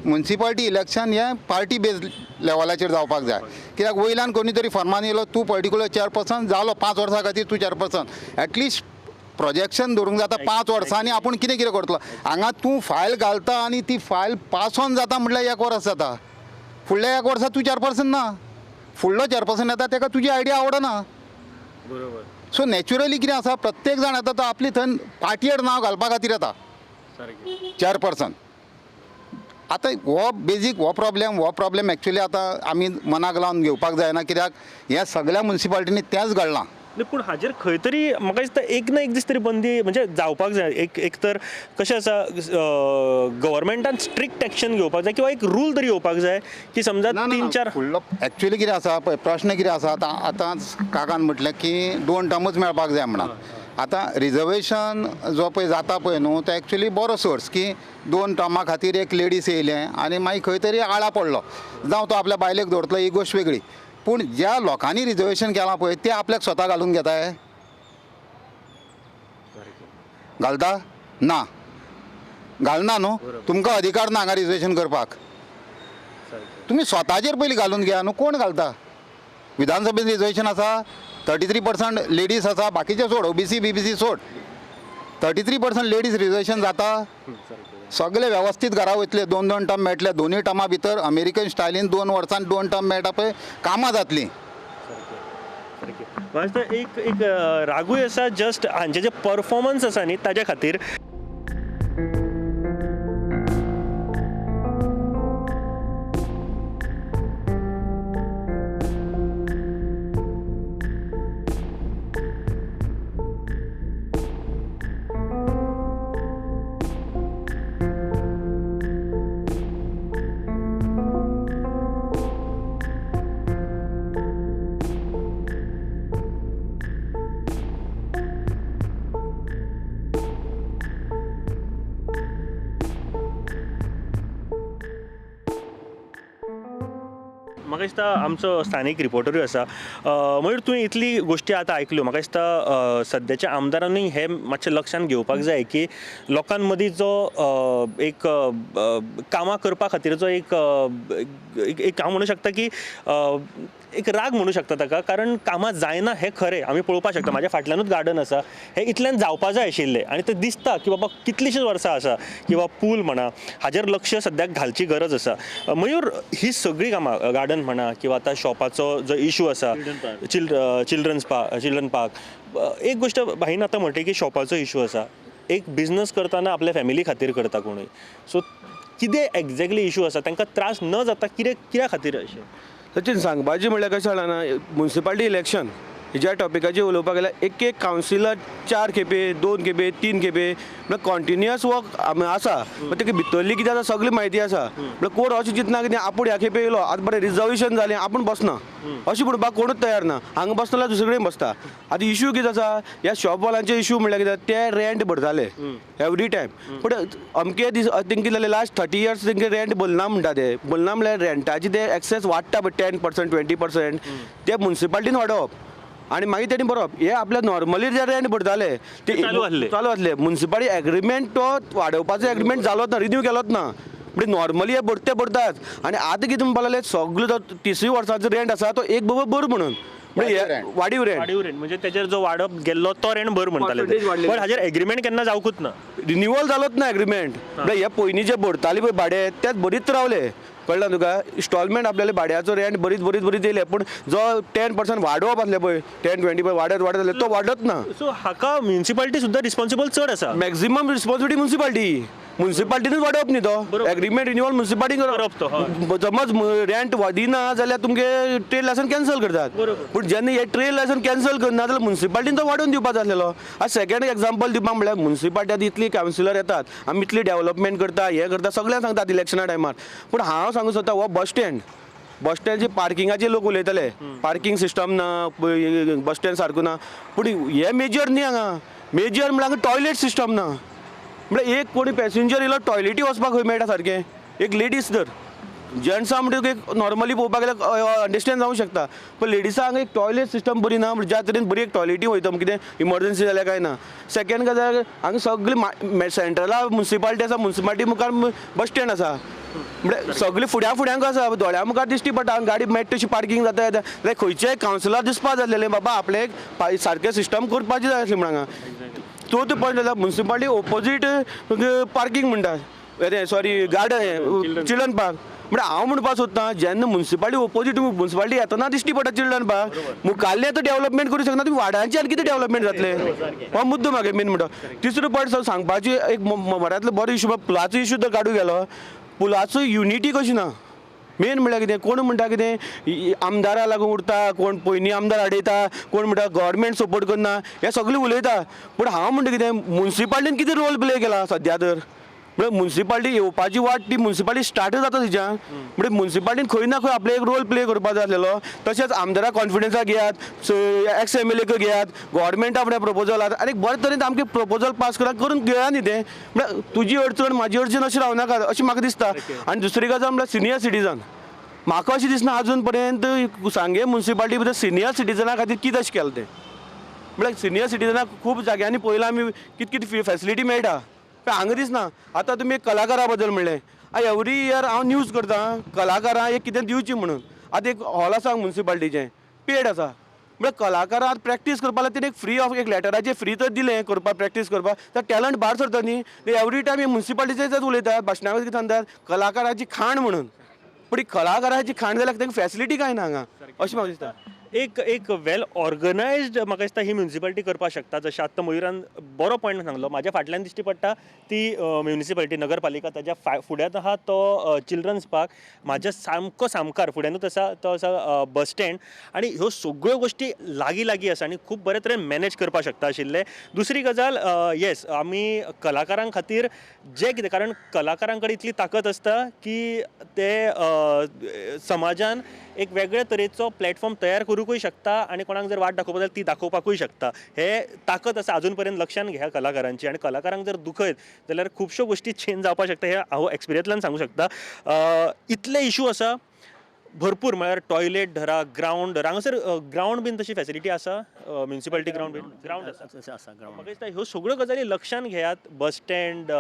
म्युनिसिपालिटी इलेक्शन हें पार्टी बेज लेवलाचेर जावपाक जाय, कित्याक वयल्यान कोणी तरी फर्मान येयलो तूं पर्टिकुलर चेअरपर्सन जालो, 5 वर्सां खातीर तूं चेअरपर्सन, एटलिस्ट प्रोजेक्शन धरूंक जाता 5 वर्सांनी आपूण कितें कितें करतलो. हांगा तूं फायल घालता आनी ती फायल पास ऑन जाता म्हटल्यार 1 वर्स जाता, फुडल्या 1 वर्सा तूं चेअरपर्सन ना, फुडलो चेअरपर्सन येता ताका तुजी आयडिया आवडना, बरोबर. सो नॅचरली कितें आसा, प्रत्येक जाण येता तो आपली थंय पार्टयेर नांव घालपा खातीर येता, चेअरपर्सन. आतां हो बेजीक हो प्रॉब्लेम एक्चुली आतां आमी मनाक लावन घेवपाक जायना, कित्याक ह्या सगळ्या मुन्सिपालिटींनी तेंच घडलां. पूण हाजेर खंय तरी म्हाका दिसता एक ना एक दीस तरी बंदी म्हणजे जावपाक जाय. एक तर कशें आसा, गव्हर्मेंटान स्ट्रिक्ट एक्शन घेवपाक जाय किंवा एक रूल तरी येवपाक जाय की समजा तीन चार फुडलो. एक्चुली कितें आसा पळय, प्रश्न कितें आसा आतां, आतां काकान म्हटलें की 2 टर्मूच मेळपाक जाय म्हणून. आतां रिजर्वेशन जो पळय जाता पळय न्हू, तो एक्चुली बरो सोर्स की 2 टर्मा खातीर एक लेडीज येयलें आनी मागीर खंय तरी आळा पडलो, जावं तो आपल्या बायलेक दवरतलो ही गोश्ट वेगळी. पूण ज्या लोकांनी रिजर्वेशन केलां पळय ते आपल्याक स्वता घालून घेताय, घालता ना, घालना न्हू. तुमकां अधिकार ना हांगा रिजर्वेशन करपाक, तुमी स्वताचेर पयलीं घालून घेया न्हू. कोण घालता? विधानसभेन रिजर्वेशन आसा, 33% लेडीज आसा, बाकीचे सोड, ओबीसी बीबीसी सोड, 33% लेडीज रिजर्वेशन जाता. सगळे वेवस्थीत घरा वयतले, 2-2 टर्म मेळटले, दोनूय टर्मा भितर अमेरिकन स्टायलीन 2 वर्सां 2 टर्म मेळटा पळय, कामां जातलीं. एक एक रागूय आसा जस्ट हांचे जे परफॉर्मन्स आसा न्ही ताज्या खातीर. म्हाका दिसता आमचो स्थानीक रिपोर्टरूय आसा. मयूर, तुवें इतली गोश्टी आतां आयकल्यो, म्हाका दिसता सद्याच्या आमदारांनी हें मातशें लक्षांत घेवपाक जाय की लोकां मदीं जो एक कामां करपा खातीर जो एक एक हांव म्हणूं शकता की एक राग म्हणू शकता ताका, कारण कामां जायना हें खरें आमी पळोवपाक शकता. म्हाज्या फाटल्यानूच गार्डन आसा, हें इतल्यान जावपा जाय आशिल्लें आनी तें दिसता की बाबा कितलींशींच वर्सां आसा किंवा पूल म्हणा, हाजेर लक्ष सद्याक घालची गरज आसा. मयूर, ही सगळीं कामां, गार्डन म्हणा किंवा आतां शॉपाचो जो इशू आसा, चिल्ड्रन पार्क, एक गोश्ट भाईन आतां म्हणटा की शॉपाचो इशू आसा, एक बिजनस करतना आपल्या फॅमिली खातीर करता कोणूय, सो कितें एग्जॅक्टली इशू आसा, तांकां त्रास न जाता कितें कित्या खातीर अशें? सचिन, सांगपाचें म्हणल्यार कशें जालां ना, मुन्सिपालिटी इलेक्शन हेज्या टॉपिकाचेर उलोवपाक गेल्यार एक एक कावन्सिलर 4 खेपे, 2 खेपे, 3 खेपे म्हळ्यार कॉन्टिन्युअस वर्क आसा. तेका भितरली कितें आसा सगळी म्हायती आसा. म्हळ्यार कोण अशें चिंतना कितें आपूण ह्या खेपे येयलो आतां बरें रिजर्वेशन जालें आपूण बसना अशें म्हणपाक कोणूच तयार ना. हांगा बसता जाल्यार दुसरे कडेन बसता. आतां इशू कितें आसा, ह्या शॉपवाल्यांचे इशू म्हणल्यार कितें, ते रेंट भरताले एवरी टायम, पूण अमके दीस तेंकां कितें जालें, लास्ट 30 इयर्स तेंकां रेंट भरना म्हणटा. ते भरना म्हणल्यार रेंटाचे ते एक्सेस वाडटा पळय 10% 20% ते मुन्सिपालिटीन वाडोवप आनी मागीर तेणी बरोवप. हे आपल्या नॉर्मली जे रेंट भरताले ते चालू आसले. मुन्सिपालिटी एग्रीमेंट तो वाडोवपाचो एग्रीमेंट जालोच ना, रिन्यू केलोच ना. म्हणजे नॉर्मली हे भरते भरतात. आनी आतां कितें म्हणपाक लागले, सगलो जो 30 वर्सांचो रेंट आसा तो एक बरोबर भर म्हणून, म्हणजे वाडीव रेंट, म्हणजे तेजेर जो वाडप गेल्लो तो रेंट भर म्हणटाले, पण हाजेर एग्रीमेंट केन्ना जावकूच ना, रिन्युअल जालोच ना एग्रीमेंट. म्हणजे हे पयलीं जे भरताले पळय भाडें तेच भरीत रावले, कळ्ळें तुका. इन्स्टॉलमेंट आपल्याले भाड्याचो रेंट बरीच बरीच बरीच येयले, पूण जो 10% वाडोवप आसलें पळय, 10-20 वाडत वाडत जालें, तो वाडत ना. सो हाका म्युनिसिपालिटी सुद्दां रिस्पॉन्सिबल चड आसा, मॅक्झिमम रिस्पॉन्सिबिलिटी म्युनिसिपालिटी, म्युनिसिपालिटीनूच वाडोवप न्ही तो एग्रीमेंट रिन्युअल म्युनिसिपालिटीन करप तो. समज रेंट दिना जाल्यार तुमगे ट्रेड लायसन्स कॅन्सल करतात, पूण जेन्ना हे ट्रेड लायसन्स कॅन्सल करना जाल्यार म्युनिसिपालिटीन तो वाडोवन दिवपाचो आसलेलो. आतां सेकंड एग्जाम्पल दिवपाक म्हणल्यार म्युनिसिपालिटी आतां इतली कावन्सिलर येतात, आमी इतली डेव्हलपमेंट करता, हें करता, सगळ्यांक सांगतात इलेक्शना टायमार, पूण हांव सांगू सोदता हो बस स्टँड, बस स्टँडचे पार्किंगाचे लोक उलयतले, पार्किंग सिस्टम ना, बस स्टँड सारको ना, पूण हे मेजर न्ही हांगा. मेजर म्हणल्यार हांगा टॉयलेट सिस्टम ना. म्हळ्यार एक कोणी पॅसेंजर येयलो टॉयलेटी वचपाक खंय मेळटा सारकें, एक लेडीज तर जेंट्सां म्हणटा एक नॉर्मली पळोवपाक गेल्यार अंडरस्टँड जावंक शकता, पण लेडिसांक एक टॉयलेट सिस्टम बरी ना, ज्या तरेन बरी एक टॉयलेटी वयता कितें इमर्जन्सी जाल्यार काय ना. सेकंड गजाल, हांगा सगळी सेंट्रला मुन्सिपालिटी आसा, मुन्सिपालिटी मुखार बस स्टँड आसा, म्हळ्यार सगळी फुड्या फुड्यांक आसा, दोळ्या मुखार दिश्टी पडटा, गाडी मेळटा तशी पार्किंग जाता येता. जाल्यार खंयचेय कावन्सिलर दिसपा जाल्लें बाबा आपले एक सारकें सिस्टम करपाचें जाय आसलें म्हण हांगा. चवथो पॉयंट जाल्यार मुन्सिपालिटी ओपोजीट पार्किंग म्हणटा, सॉरी गार्डन, चिल्ड्रन पार्क, म्हळ्यार हांव म्हणपाक सोदता, जेन्ना मुन्सिपालिटी ओपोजीट मुन्सिपालिटी येतना दिश्टी पडटा चिल्ड्रन पार्क, मुखाल्लें तर डेवलपमेंट करूं शकना, तुमी वाड्यांचें आनी कितें डेवलपमेंट जातलें? हो मुद्दो म्हागे मेन म्हणटा. तिसरो पॉयंट सांगपाची एक बऱ्यांतलो बरो इशू, पुलाचो इशू तर काडूं गेलो. पुलाचो युनिटी कशी ना. मेन म्हणल्यार कितें, कोण म्हणटा कितें आमदारा लागून उरता, कोण पयलीं आमदार हाडयता, कोण म्हणटा गव्हर्मेंट सपोर्ट करना, हें सगळें उलयता. पूण हांव म्हणटा कितें, मुन्सिपालिटीन कितें रोल प्ले केला सद्या तर? म्हळ्यार मुन्सिपालिटी येवपाची वाट ती मुन्सिपालिटी स्टार्ट जाता थंयच्यान. म्हणजे मुन्सिपालिटीन खंय ना खंय आपले एक रोल प्ले करपाक जाय आसलेलो. तशेंच आमदारा कॉन्फिडन्साक घेयात, एक्स एम एल एक घेयात, गव्हर्मेंटा फुडें प्रपोजल आहा आनी बरे तरेन आमकां प्रपोजल पास करा करून घेया न्ही तें. म्हळ्यार तुजी अडचण म्हाजी अडचण अशें रावनाका अशें म्हाका दिसता. आनी दुसरी गजाल म्हळ्यार सिनियर सिटीजन, म्हाका अशें दिसना अजून पर्यंत सांगे मुन्सिपालिटी भितर सिनियर सिटीजना खातीर कितें अशें केलां तें. म्हळ्यार सिनियर सिटीजनाक खूब जाग्यांनी पळयलां आमी, कित कितें फॅसिलिटी मेळटा, पण हांगा दिसना. आतां तुमी कलाकारा बद्दल म्हणलें, एवरी इयर हांव न्यूज करता कलाकारां एक कितें दिवची म्हणून. आतां एक हॉल आसा मुन्सिपालिटीचें पेड आसा, म्हळ्यार कलाकारां प्रॅक्टीस करपाक लागून एक फ्री ऑफ एक लॅटराचें फ्री तर दिलें करपाक, प्रॅक्टीस करपाक, तर टॅलंट भायर सरता न्ही. एवरी टायम हे मुन्सिपालिटीचेच उलयतात, भाशणां कितें सांगतात कलाकाराची खाण म्हणून, पूण ही कलाकाराची खाण जाल्यार तांकां फॅसिलिटी कांय ना हांगा अशें म्हाका दिसता. एक एक वेल ऑर्गनायज्ड म्हाका दिसता ही म्युनिसिपालिटी करपाक शकता. जशें आत्तां मयुरान बरो पॉयंट सांगलो, म्हाज्या फाटल्यान दिश्टी पडटा ती म्युनिसिपालिटी नगरपालिका, ताज्या फुड्यांत आहा तो चिल्ड्रन्स पार्क, म्हाज्या सामको सामकार फुड्यानूच आसा तो आसा बस स्टँड, आनी ह्यो सगळ्यो गोश्टी लागीं लागीं आसा आनी खूब बरे तरेन मॅनेज करपाक शकता आशिल्लें. दुसरी गजाल, येस आमी कलाकारां खातीर जें कितें, कारण कलाकारां कडेन इतली ताकद आसता की ते समाजान एक वेगळे तरेचो प्लॅटफॉर्म तयार करूंकूय शकता आनी कोणाक जर वाट दाखोवपा जाल्यार ती दाखोवपाकूय शकता. हे ताकद आसा अजून पर्यंत लक्षांत घेया कलाकारांची, आनी कलाकारांक जर दुखयत जाल्यार खुबश्यो गोश्टी चेंज जावपाक शकता, हे हांव एक्सपिरियन्सांतल्यान सांगूंक शकता. इतले इशू आसा भरपूर, म्हळ्यार टॉयलेट धरा, ग्रावंड धरा, हांगासर ग्रावंड बीन तशी फॅसिलिटी आसा, म्युनिसिपालिटी ग्रावंड बीन ग्रावंड आसा, म्हाका दिसता ह्यो सगळ्यो गजाली लक्षांत घेयात. बस स्टँड,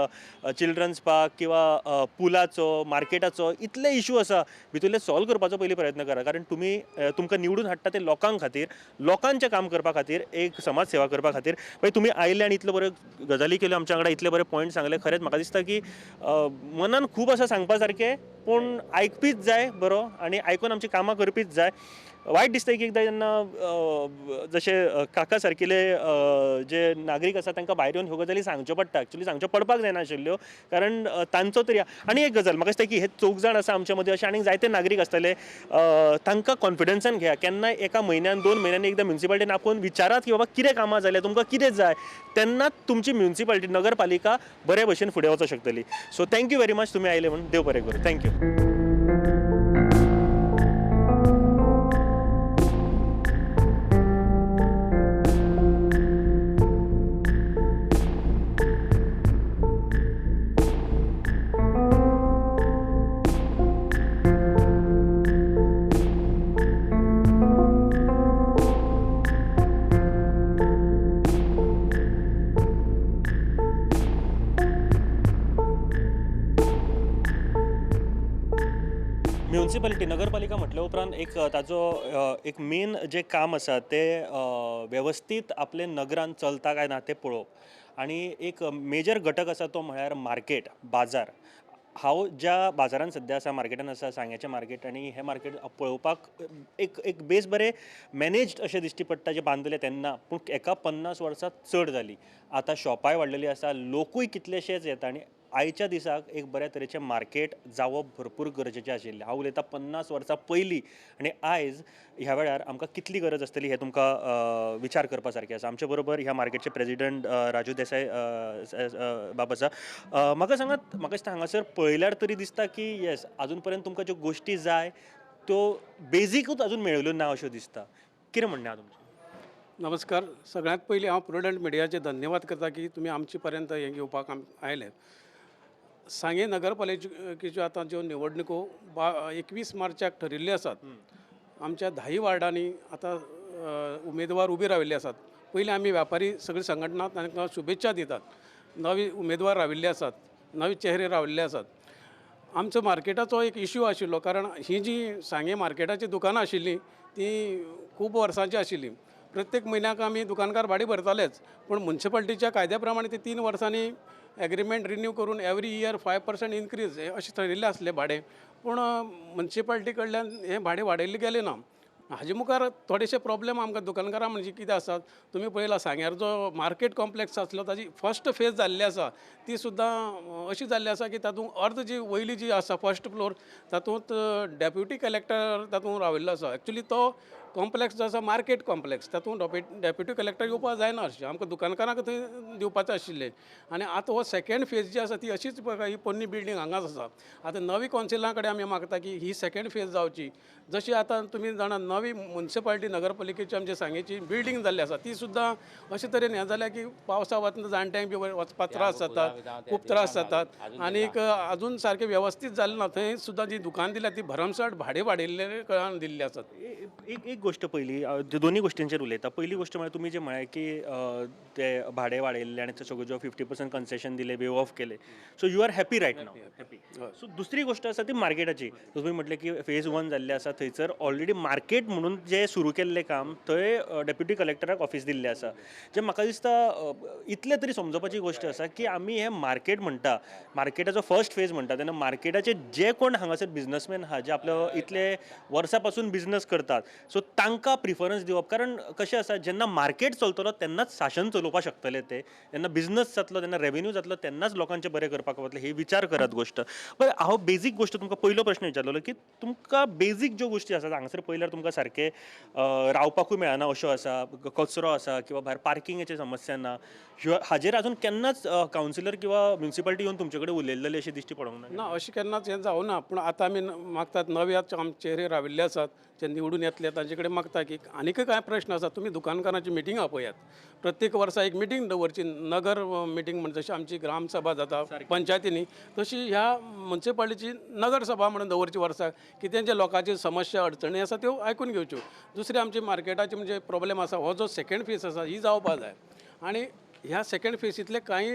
चिल्ड्रन्स पार्क किंवा पुलाचो, मार्केटाचो, इतले इशू आसा भितरले सॉल्व करपाचो पयलीं प्रयत्न करा, कारण तुमी तुमकां निवडून हाडटा ते लोकां खातीर, लोकांचें काम करपा खातीर, एक समाज सेवा करपा खातीर. मागीर तुमी आयले आनी इतल्यो बऱ्यो गजाली केल्यो आमच्या वांगडा, इतले बरे पॉयंट सांगले, खरेंच म्हाका दिसता की मनान खूब आसा सांगपा सारकें, पूण आयकपीच जाय बरो आनी आयकून आमची कामां करपीच जाय. वायट दिसता की एकदां जेन्ना जशे काका सारकिले जे नागरीक आसा तांकां भायर येवन ह्यो गजाली सांगच्यो पडटा, एक्चुली सांगच्यो पडपाक जायनाशिल्ल्यो, कारण तांचो तरी. आनी एक गजाल म्हाका दिसता की हे चौग जाण आसा आमच्या मदीं, अशे आनीक जायते नागरीक आसतले, तांकां कॉन्फिडन्सान घेया. केन्नाय एका म्हयन्यान 2 म्हयन्यांनी एकदां म्युनिसिपालिटीन आपोवन विचारात की बाबा कितें कामां जाल्या, तुमकां कितें जाय, तेन्नाच तुमची म्युनिसिपालिटी नगरपालिका बरे भशेन फुडें वचूंक शकतली. So thank you very much तुमी आयले म्हणून, देव बरें करूं, thank you. Municipality नगरपालिका म्हटल्या उपरांत एक ताजो एक मेन जें काम आसा तें वेवस्थीत आपले नगरान चलता काय ना तें पळोवप, आनी एक मेजर घटक आसा तो म्हळ्यार मार्केट, बाजार. हांव ज्या बाजारान सद्या आसा, मार्केटान आसा, सांग्याचें मार्केट, आनी हें मार्केट पळोवपाक एक एक बेस बरें मॅनेज्ड अशें दिश्टी पडटा जें बांदलें तेन्ना, पूण एका 50 वर्सां चड जालीं, आतां शॉपाय वाडलेलीं आसा, लोकूय कितलेशेच येता, आनी आयच्या दिसाक एक बऱ्या तरेचें मार्केट जावप भरपूर गरजेचें आशिल्लें. हांव उलयतां 50 वर्सां पयलीं, आनी आयज ह्या वेळार आमकां कितली गरज आसतली हें तुमकां विचार करपा सारकें आसा. आमचे बरोबर ह्या मार्केटचे प्रेजिडंट राजू देसाय बाब आसा. म्हाका सांगात, म्हाका दिसता हांगासर पळयल्यार तरी दिसता की येस अजून पर्यंत तुमकां ज्यो गोश्टी जाय त्यो बेजीकूच अजून मेळिल्ल्यो ना अश्यो दिसता, कितें म्हणणें आहा तुमचें? नमस्कार, सगळ्यांत पयलीं हांव प्रुडंट मिडियाचे धन्यवाद करता की तुमी आमचे पर्यंत हें घेवपाक आयले. सांगें नगरपालिकेच्यो आतां ज्यो निवडणुको 21 मार्चाक ठरिल्ल्यो आसात, आमच्या 10 वार्डांनी आतां उमेदवार उबे राविल्ले आसात. पयलीं आमी व्यापारी सगळी संघटना तांकां शुभेच्छा दितात, नवे उमेदवार राविल्ले आसात, नवे चेहरे राविल्ले आसात. आमचो मार्केटाचो एक इश्यू आशिल्लो, कारण ही जी सांगें मार्केटाचीं दुकानां आशिल्लीं तीं खूब वर्सांची आशिल्लीं. प्रत्येक म्हयन्याक आमी दुकानकार भाडें भरतालेच, पूण मुन्सिपालिटीच्या कायद्या प्रमाणे ते 3 वर्सांनी एग्रीमेंट रिन्यू करून एवरी इयर 5% इन्क्रीज अशें थरिल्लें आसलें भाडें. पूण मुन्सिपाल्टी कडल्यान हें भाडें वाडयल्लें गेलें ना. हाजे मुखार थोडेशे प्रॉब्लेम आमकां दुकानकारां म्हणजे कितें आसात, तुमी पळयलां सांग्यार जो मार्केट कॉम्प्लेक्स आसलो ताजी फर्स्ट फेज जाल्ली आसा, ती सुद्दां अशी जाल्ली आसा की तातूंत अर्द जी वयली जी आसा फर्स्ट फ्लोर तातूंत डेप्युटी कलेक्टर तातूंत राविल्लो आसा. एक्चुली तो कॉम्प्लेक्स जो आसा मार्केट कॉम्प्लेक्स तातूंत डेप्युटी कलेक्टर येवपाक जायना अशें आमकां दुकानकारांक थंय दिवपाचें आशिल्लें. आनी आतां हो सेकेंड फेज जी आसा ती अशीच पळय ही पोन्नी बिल्डींग हांगाच आसा. आतां नवी कौन्सिला कडेन आमी मागता की ही सेकेंड फेज जावची. जशी आतां तुमी जाणा नवी मुन्सिपाल्टी नगरपालिकेची आमच्या सांगेची बिल्डींग जाल्ली आसा ती सुद्दां अशे तरेन हें जाल्या की पावसा वतना जाणट्यांक बी वचपाक त्रास जातात, खूब त्रास जातात आनीक अजून सारकें वेवस्थीत जालें ना. थंय सुद्दां जी दुकान दिल्या ती भरमसाट भाडें वाडयल्ले कारणान दिल्ली आसात. एक एक गोश्ट पयली दोन्ही गोश्टींचेर उलयता. पयली गोश्ट म्हळ्यार तुमी जे म्हळें की ते भाडें वाडयल्लें आनी ते सगळ्यो ज्यो 50% कन्सेशन दिले, वेव ऑफ केले, so you are happy right now? Happy. So दुसरी गोश्ट आसा ती मार्केटाची. तुमी म्हटलें की फेज 1 जाल्लें आसा, थंयसर ऑलरेडी मार्केट म्हणून जें सुरू केल्लें काम थंय डेप्युटी कलेक्टराक ऑफीस दिल्लें आसा. जें म्हाका दिसता इतलें तरी समजोवपाची गोश्ट आसा की आमी हें मार्केट म्हणटा, मार्केटाचो फर्स्ट फेज म्हणटा तेन्ना मार्केटाचे जे कोण हांगासर बिजनसमॅन आहा, जे आपलो इतले वर्सां पासून बिजनस करतात, सो तांकां प्रिफरन्स दिवप. कारण कशें आसा, जेन्ना मार्केट चलतलो तेन्नाच शासन चलोवपाक शकतले ते, जेन्ना बिजनस जातलो, जेन्ना रेवेन्यू जातलो तेन्नाच लोकांचें बरें करपाक वतलें. हे विचार करात गोश्ट. बरें, हांव बेजीक गोश्ट तुमकां पयलो प्रश्न विचारलेलो की तुमकां बेजीक ज्यो गोश्टी आसात हांगासर पळयल्यार तुमकां सारकें रावपाकूय मेळना अश्यो आसा, कचरो आसा किंवा भायर पार्किंगेची समस्या ना, ह्यो हाजेर अजून केन्नाच कावन्सिलर किंवा म्युनिसिपालिटी येवन तुमचे कडेन उलयल्लेली अशी दिश्टी पडोंक ना? ना, अशें केन्नाच हें जावं ना. पूण आतां आमी मागतात नवे आमचे चेहरे राविल्ले आसात जे निवडून येतले तांचे कडेन मागता की आनीकय कांय प्रश्न आसात तुमी दुकानकारांची मिटींग आपयात. प्रत्येक वर्सा एक मिटींग दवरची, नगर मिटींग म्हणजे जशी आमची ग्रामसभा जाता पंचायतींनी तशी ह्या मुन्सिपालिटीची नगरसभा म्हणून दवरची वर्साक की तेंच्या लोकांची समस्या अडचणी आसा त्यो आयकून घेवच्यो. दुसरी आमची मार्केटाची म्हणजे प्रॉब्लेम आसा हो जो सेकेंड फेज आसा ही जावपा जाय. आनी ह्या सेकेंड फेजींतले कांय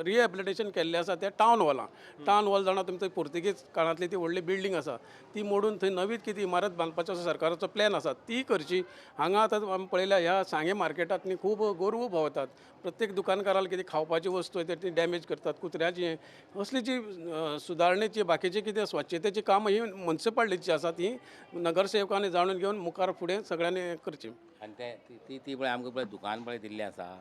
रिहेबिलिटेशन केल्लें आसा तें टावन हॉलान. टावन हॉल जाणा तुमी थंय पुर्तुगीज काळांतली ती व्हडली बिल्डींग आसा ती मोडून थंय नवीच कितें इमारत बांदपाचो असो सरकाराचो प्लॅन आसा ती करची. हांगा आतां आमी पळयल्या ह्या सांगें मार्केटांत न्ही खूब गोरवां भोंवतात, प्रत्येक दुकानकाराक कितें खावपाची वस्तू येता ती डॅमेज करतात, कुत्र्याची हें असली जी सुदारणेची बाकीची कितें स्वच्छतेची कामां ही मुन्सिपालिटीची आसा ती नगरसेवकांनी जाणून घेवन मुखार फुडें सगळ्यांनी करची. आनी ते ती पळय आमकां पळय दुकान पळय दिल्लें आसा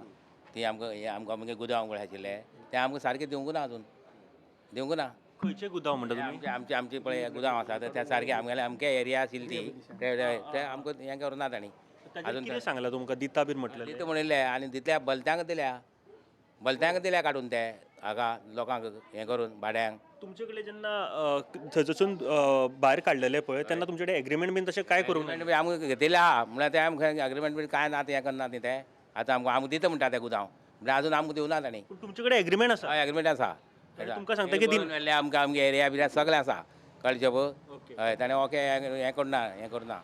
ती आमकां हे आमकां मागीर गुदांव पळय आशिल्ले ते आमकां सारकें दिवंक ना, अजून दिवंक ना. खंयचे गुदांव म्हणटा तुमी? आमचे आमचे पळय गुदांव आसा त्या सारके आमगेले अमके एरिया आशिल्ली ती ते आमकां हें करूं ना तांणी. अजून कितें सांगलां तुमकां दिता बीन म्हटलें? दिता म्हणिल्लें आनी दितल्या बलत्यांक दिल्या, बलत्यांक दिल्या काडून ते हांगा लोकांक हें करून भाड्यांक. तुमचे कडेन जेन्ना थंयसून भायर काडलेले पळय तेन्ना तुमचे कडेन एग्रीमेंट बीन तशें काय करूंक ना? आमकां घेतिल्लें आहा म्हळ्यार ते आमकां एग्रीमेंट बीन कांय ना तें हें करना न्ही ते आतां आमकां आमकां दिता म्हणटा ते गुदांव म्हळ्यार अजून आमकां दिवना तांणी. तुमचे कडेन एग्रीमेंट आसा? हय, एग्रीमेंट आसा. तुमकां सांगता की दिल्ले आमकां आमगे एरिया बिरिया सगळें आसा कळचें पळय. हय, ताणें ओके हें करना हें करना.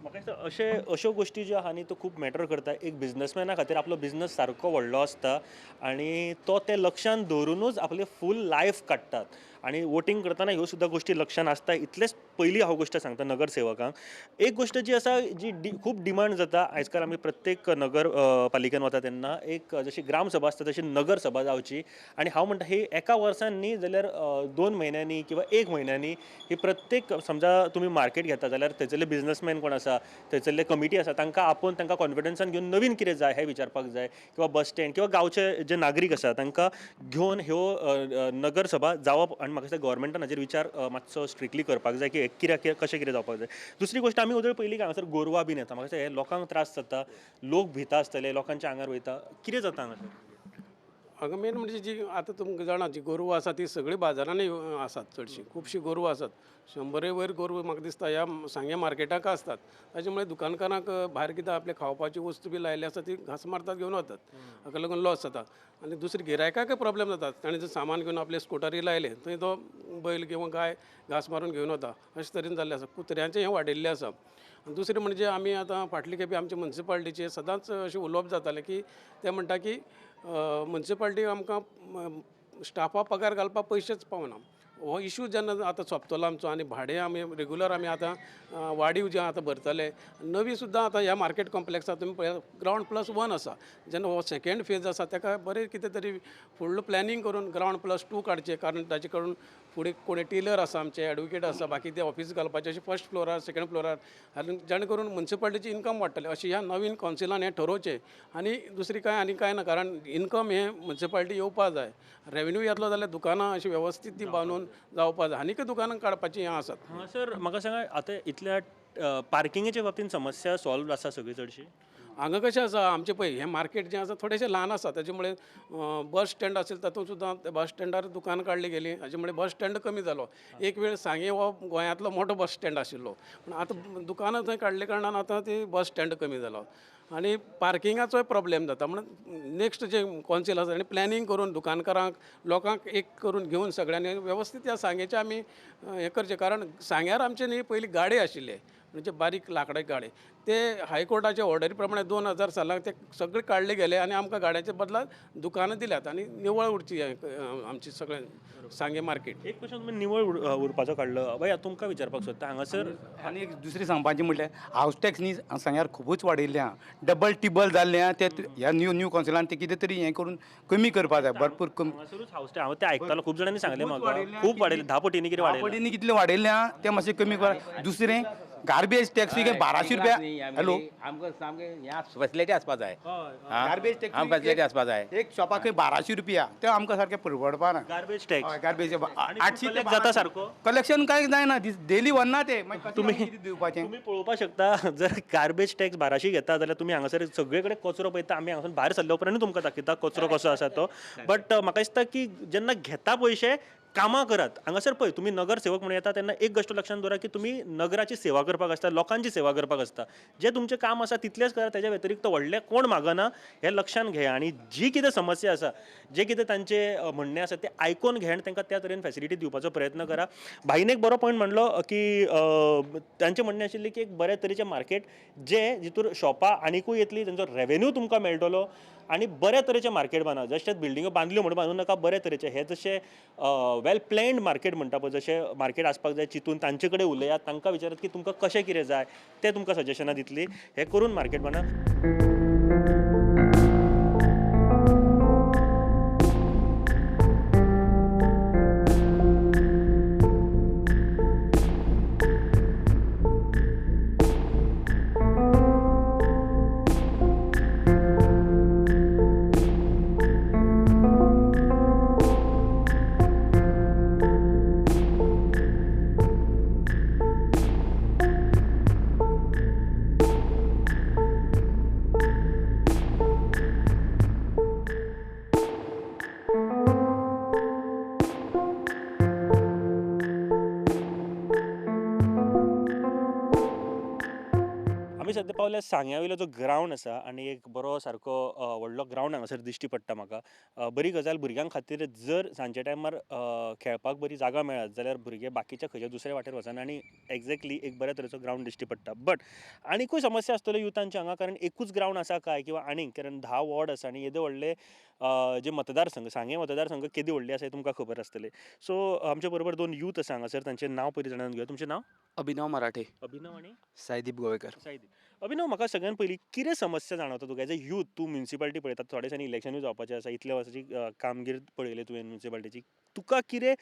म्हाका दिसता अशे अश्यो गोश्टी ज्यो आहा न्ही त्यो खूब मॅटर करता. एक बिजनसमॅना खातीर आपलो बिजनस सारको व्हडलो आसता आनी तो ते लक्षान दवरुनूच आपले फूल लायफ काडटात आनी वोटींग करतना ह्यो सुद्दां गोश्टी लक्षान आसता. इतलेंच पयली हांव गोश्ट सांगता नगरसेवकांक. एक गोश्ट जी आसा जी खूब डिमांड जाता आयजकाल आमी प्रत्येक नगर पालिकेन वता तेन्ना एक जशी ग्रामसभा आसता तशी नगरसभा जावची. आनी हांव म्हणटा ही एका वर्सान न्ही जाल्यार 2 म्हयन्यांनी किंवा 1 म्हयन्यांनी ही प्रत्येक समजा तुमी मार्केट घेता जाल्यार थंयसरले बिजनसमॅन कोण आसा, थंयसरले कमिटी आसा तांकां आपोवन तांकां कॉन्फिडन्सान घेवन नवीन कितें जाय हें विचारपाक जाय किंवा बस स्टँड किंवा गांवचे जे नागरीक आसा तांकां घेवन ह्यो नगरसभा जावप. आनी म्हाका दिसता गव्हर्मेंटान हाजेर विचार मातसो स्ट्रिक्टली करपाक जाय की कित्याक कशें कितें जावपाक जाय. दुसरी गोश्ट आमी उदळ पयली हांगासर गोरवां बीन येता, म्हाका दिसता हे लोकांक त्रास जाता, लोक भिता आसतले, लोकांच्या आंगार वयता, कितें जाता हांगासर? हांगा मेन म्हणजे जी आतां तुमकां जाणा जी गोरवां आसा ती सगळीं बाजारांनी आसात, चडशीं खुबशीं गोरवां आसात, 100 वयर गोरवां म्हाका दिसता ह्या सांगें मार्केटाक आसतात. ताचे मुळे दुकानकारांक भायर कितें आपले खावपाची वस्तू बी लायिल्ली आसा ती घांस मारतात घेवन वतात, हाका लागून लॉस जाता. आनी दुसरी गिरायकाकय प्रॉब्लेम जातात, ताणें जर सामान घेवन आपले स्कुटरी लायलें थंय तो बैल किंवा गाय घांस मारून घेवन वता, अशे तरेन जाल्लें आसा. कुत्र्यांचें हें वाडिल्लें आसा. दुसरें म्हणजे आमी आतां फाटले खेपे आमचे मुन्सिपालिटीचें सदांच अशें उलोवप जातालें की ते म्हणटा की मुन्सिपालिटी आमकां स्टाफा पगार घालपाक पयशेच पावना. हो इशू जेन्ना आतां सोंपतलो आमचो आनी भाडें आमी रेगुलर आमी आतां वाडीव जें आतां भरतले नवी सुद्दां आतां ह्या मार्केट कॉम्प्लेक्साक तुमी पळयात ग्रावंड +1 आसा. जेन्ना हो सेकेंड फेज आसा ताका बरें कितें तरी फुडलो प्लॅनिंग करून ग्रावंड +2 काडचें, कारण ताचे कडून फुडें कोणी टेलर आसा, आमचे एडवोकेट आसा, बाकी ते ऑफिस घालपाचें अशें फर्स्ट फ्लोरार सेकेंड फ्लोरार आनी जेणे करून मुन्सिपालिटीची इनकम वाडटलें अशें ह्या नवीन कावन्सिलान हें ठरोवचें. आनी दुसरी कांय आनी कांय ना, कारण इनकम हें मुन्सिपालिटी येवपा जाय, रेवेन्यू येतलो जाल्यार दुकानां अशीं वेवस्थीत ती बांदून जावपा जाय, आनीकय दुकानां काडपाचीं हें आसात. हांगासर म्हाका सांगा आतां इतल्या पार्किंगेच्या बाबतीन समस्या सॉल्व आसा सगळी चडशी? हांगा कशें आसा आमचें पळय हें मार्केट जें आसा थोडेशें ल्हान आसा, ताजे मुळे बस स्टँड आशिल्लें तातूंत सुद्दां बस स्टँडार दुकान काडली गेली, हाजे मुळे बस स्टँड कमी जालो. एक वेळ सांगें हो गोंयांतलो मोठो बस स्टँड आशिल्लो, पूण आतां दुकानां थंय काडले कारणान आतां ती बस स्टँड कमी जालो आनी पार्किंगाचोय प्रॉब्लेम जाता. म्हणून नेक्स्ट जे कौन्सिल आसा ताणें प्लॅनिंग करून दुकानकारांक लोकांक एक करून घेवन सगळ्यांनी वेवस्थीत ह्या सांगेचें आमी हें करचें. कारण सांग्यार आमचे न्ही पयलीं गाडे आशिल्ले, म्हणजे बारीक लांकडाचे गाडे, ते हायकोर्टाचे ऑर्डरी प्रमाणे 2000 सालाक ते सगळे काडले गेले आनी आमकां गाड्यांचे बदला दुकानां दिल्यात आनी निवळ उरची आमची सगळें सांगें मार्केट. एक क्वेश्चन तुमी निवळ उरपाचो काडलो, बाय तुमकां विचारपाक सोदता हांगासर. आनी एक दुसरें सांगपाचें म्हटल्यार हावस टॅक्स न्ही सांग्यार खुबूच वाडयल्लें आहा, डबल टिबल जाल्लें आहा. ते ह्या न्यू न्यू कावन्सिलान ते कितें तरी हें करून कमी करपा जाय, भरपूर कमी. हांगासरूच हावस टॅक्स हांव तें आयकतालो, खूब जाणांनी सांगलें म्हाका, खूब वाडयलें, 10 पटींनी कितें वाडयलें, 10 पटींनी कितलें वाडयल्लें आहा तें मातशें कमी करा. दुसरें गार्बेज टॅक्स 1200 रुपया. हॅलो, आमकां सामकें ह्या फेसिलिटी आसपा जाय, गार्बेज टॅक्स फेसिलिटी आसपा जाय. एक शॉपाक 1200 रुपया, ते आमकां सारकें परवडपा ना. गार्बेज टॅक्स, गार्बेज 800 जाता सारको कलेक्शन कांय जायना, डेली व्हरना ते. तुमी दिवपाचें तुमी पळोवपाक शकता, जर गार्बेज टॅक्स 1200 घेता जाल्यार तुमी हांगासर सगळे कडेन कचरो पळयता. आमी हांगासून भायर सरले उपरांत तुमकां दाखयता कचरो कसो आसा तो. बट म्हाका दिसता की जेन्ना घेता पयशे कामां करात. हांगासर पळय तुमी नगरसेवक म्हणून येता तेन्ना एक गोश्ट लक्षांत दवरा की तुमी नगराची सेवा करपाक आसता, लोकांची सेवा करपाक आसता. जें तुमचें काम आसा तितलेंच करा, तेज्या व्यतिरिक्त व्हडलें कोण मागना हें लक्षांत घे. आनी जी कितें समस्या आसा, जें कितें तांचें म्हणणें आसा तें आयकून घे आनी तांकां त्या तरेन फेसिलिटी दिवपाचो प्रयत्न करा. भाईन एक बरो पॉयंट म्हणलो की तांचें म्हणणें आशिल्लें की एक बऱ्या तरेचें मार्केट जें जितूर शॉपां आनिकूय येतली, तांचो रेवेन्यू तुमकां मेळटलो आनी बऱ्या तरेचें मार्केट बांदा. जशें बिल्डिंगो बांदल्यो म्हणून बांदूं नाका, बऱ्या तरेचें हें जशें वेल प्लॅन्ड मार्केट म्हणटा पळय, जशें मार्केट आसपाक जाय चिंतून तांचे कडेन उलयात, तांकां विचारात की तुमकां कशें कितें जाय, तें तुमकां सजेशनां दितली. हें करून मार्केट बांदा. पावल्या सांग्या वयलो जो ग्रावंड आसा आनी एक बरो सारको व्हडलो ग्रावंड हांगासर दिश्टी पडटा म्हाका. बरी गजाल, भुरग्यां खातीर जर सांजच्या टायमार खेळपाक बरी जागा मेळत जाल्यार भुरगे बाकीच्या खंयच्या दुसऱ्या वाटेर वचना आनी एग्जॅक्टली एक बऱ्या तरेचो ग्रावंड दिश्टी पडटा. बट आनिकूय समस्या आसतल्यो युथांच्यो हांगा, कारण एकूच ग्रावंड आसा काय किंवा आनीक, कारण 10 वॉर्ड आसा आनी येदे व्हडले जे मतदारसंघ, सांगें मतदारसंघ केदी व्हडली आसा हें तुमकां खबर आसतलें. सो आमचे बरोबर 2 यूथ आसा हांगासर, तांचें नांव पयलीं जाणून घेवया. तुमचें नांव? अभिनव मराठे. अभिनव आनी साईदीप गोवेकर. साईदीप. अभिनव, म्हाका सगळ्यान पयलीं कितें समस्या जाणवता तुका एज अ यूथ? तूं म्युनिसिपालिटी पळयता, थोड्या दिसांनी इलेक्शनूय जावपाचें आसा, इतल्या वर्साची कामगीर पळयली तुवें म्युनिसिपालिटीची, तुका कितें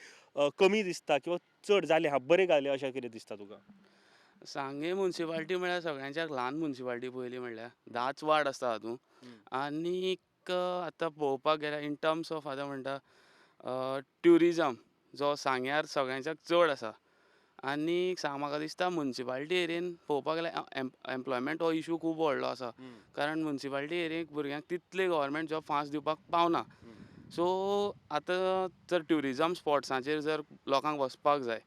कमी दिसता किंवा चड जालें हा बरें जालें अशें कितें दिसता तुका? सांगें म्युनिसिपालिटी म्हळ्यार सगळ्यांच्याक ल्हान म्युनिसिपालिटी पयलीं म्हळ्यार 10 वार्ड आसता हातूंत. आनीक आतां पळोवपाक गेल्यार इन टर्म्स ऑफ आतां म्हणटा ट्युरिजम जो सांग्यार सगळ्यांच्याक चड आसा. आनी म्हाका दिसता म्युनिसिपालिटी एरियेन पळोवपाक गेल्यार एम्प्लॉयमेंट हो इशू खूब व्हडलो आसा, कारण म्युनिसिपालिटी एरियेक भुरग्यांक तितले गव्हर्मेंट जॉब फास्ट दिवपाक पावना. सो आतां जर ट्युरिजम स्पॉट्सांचेर जर लोकांक वचपाक जाय,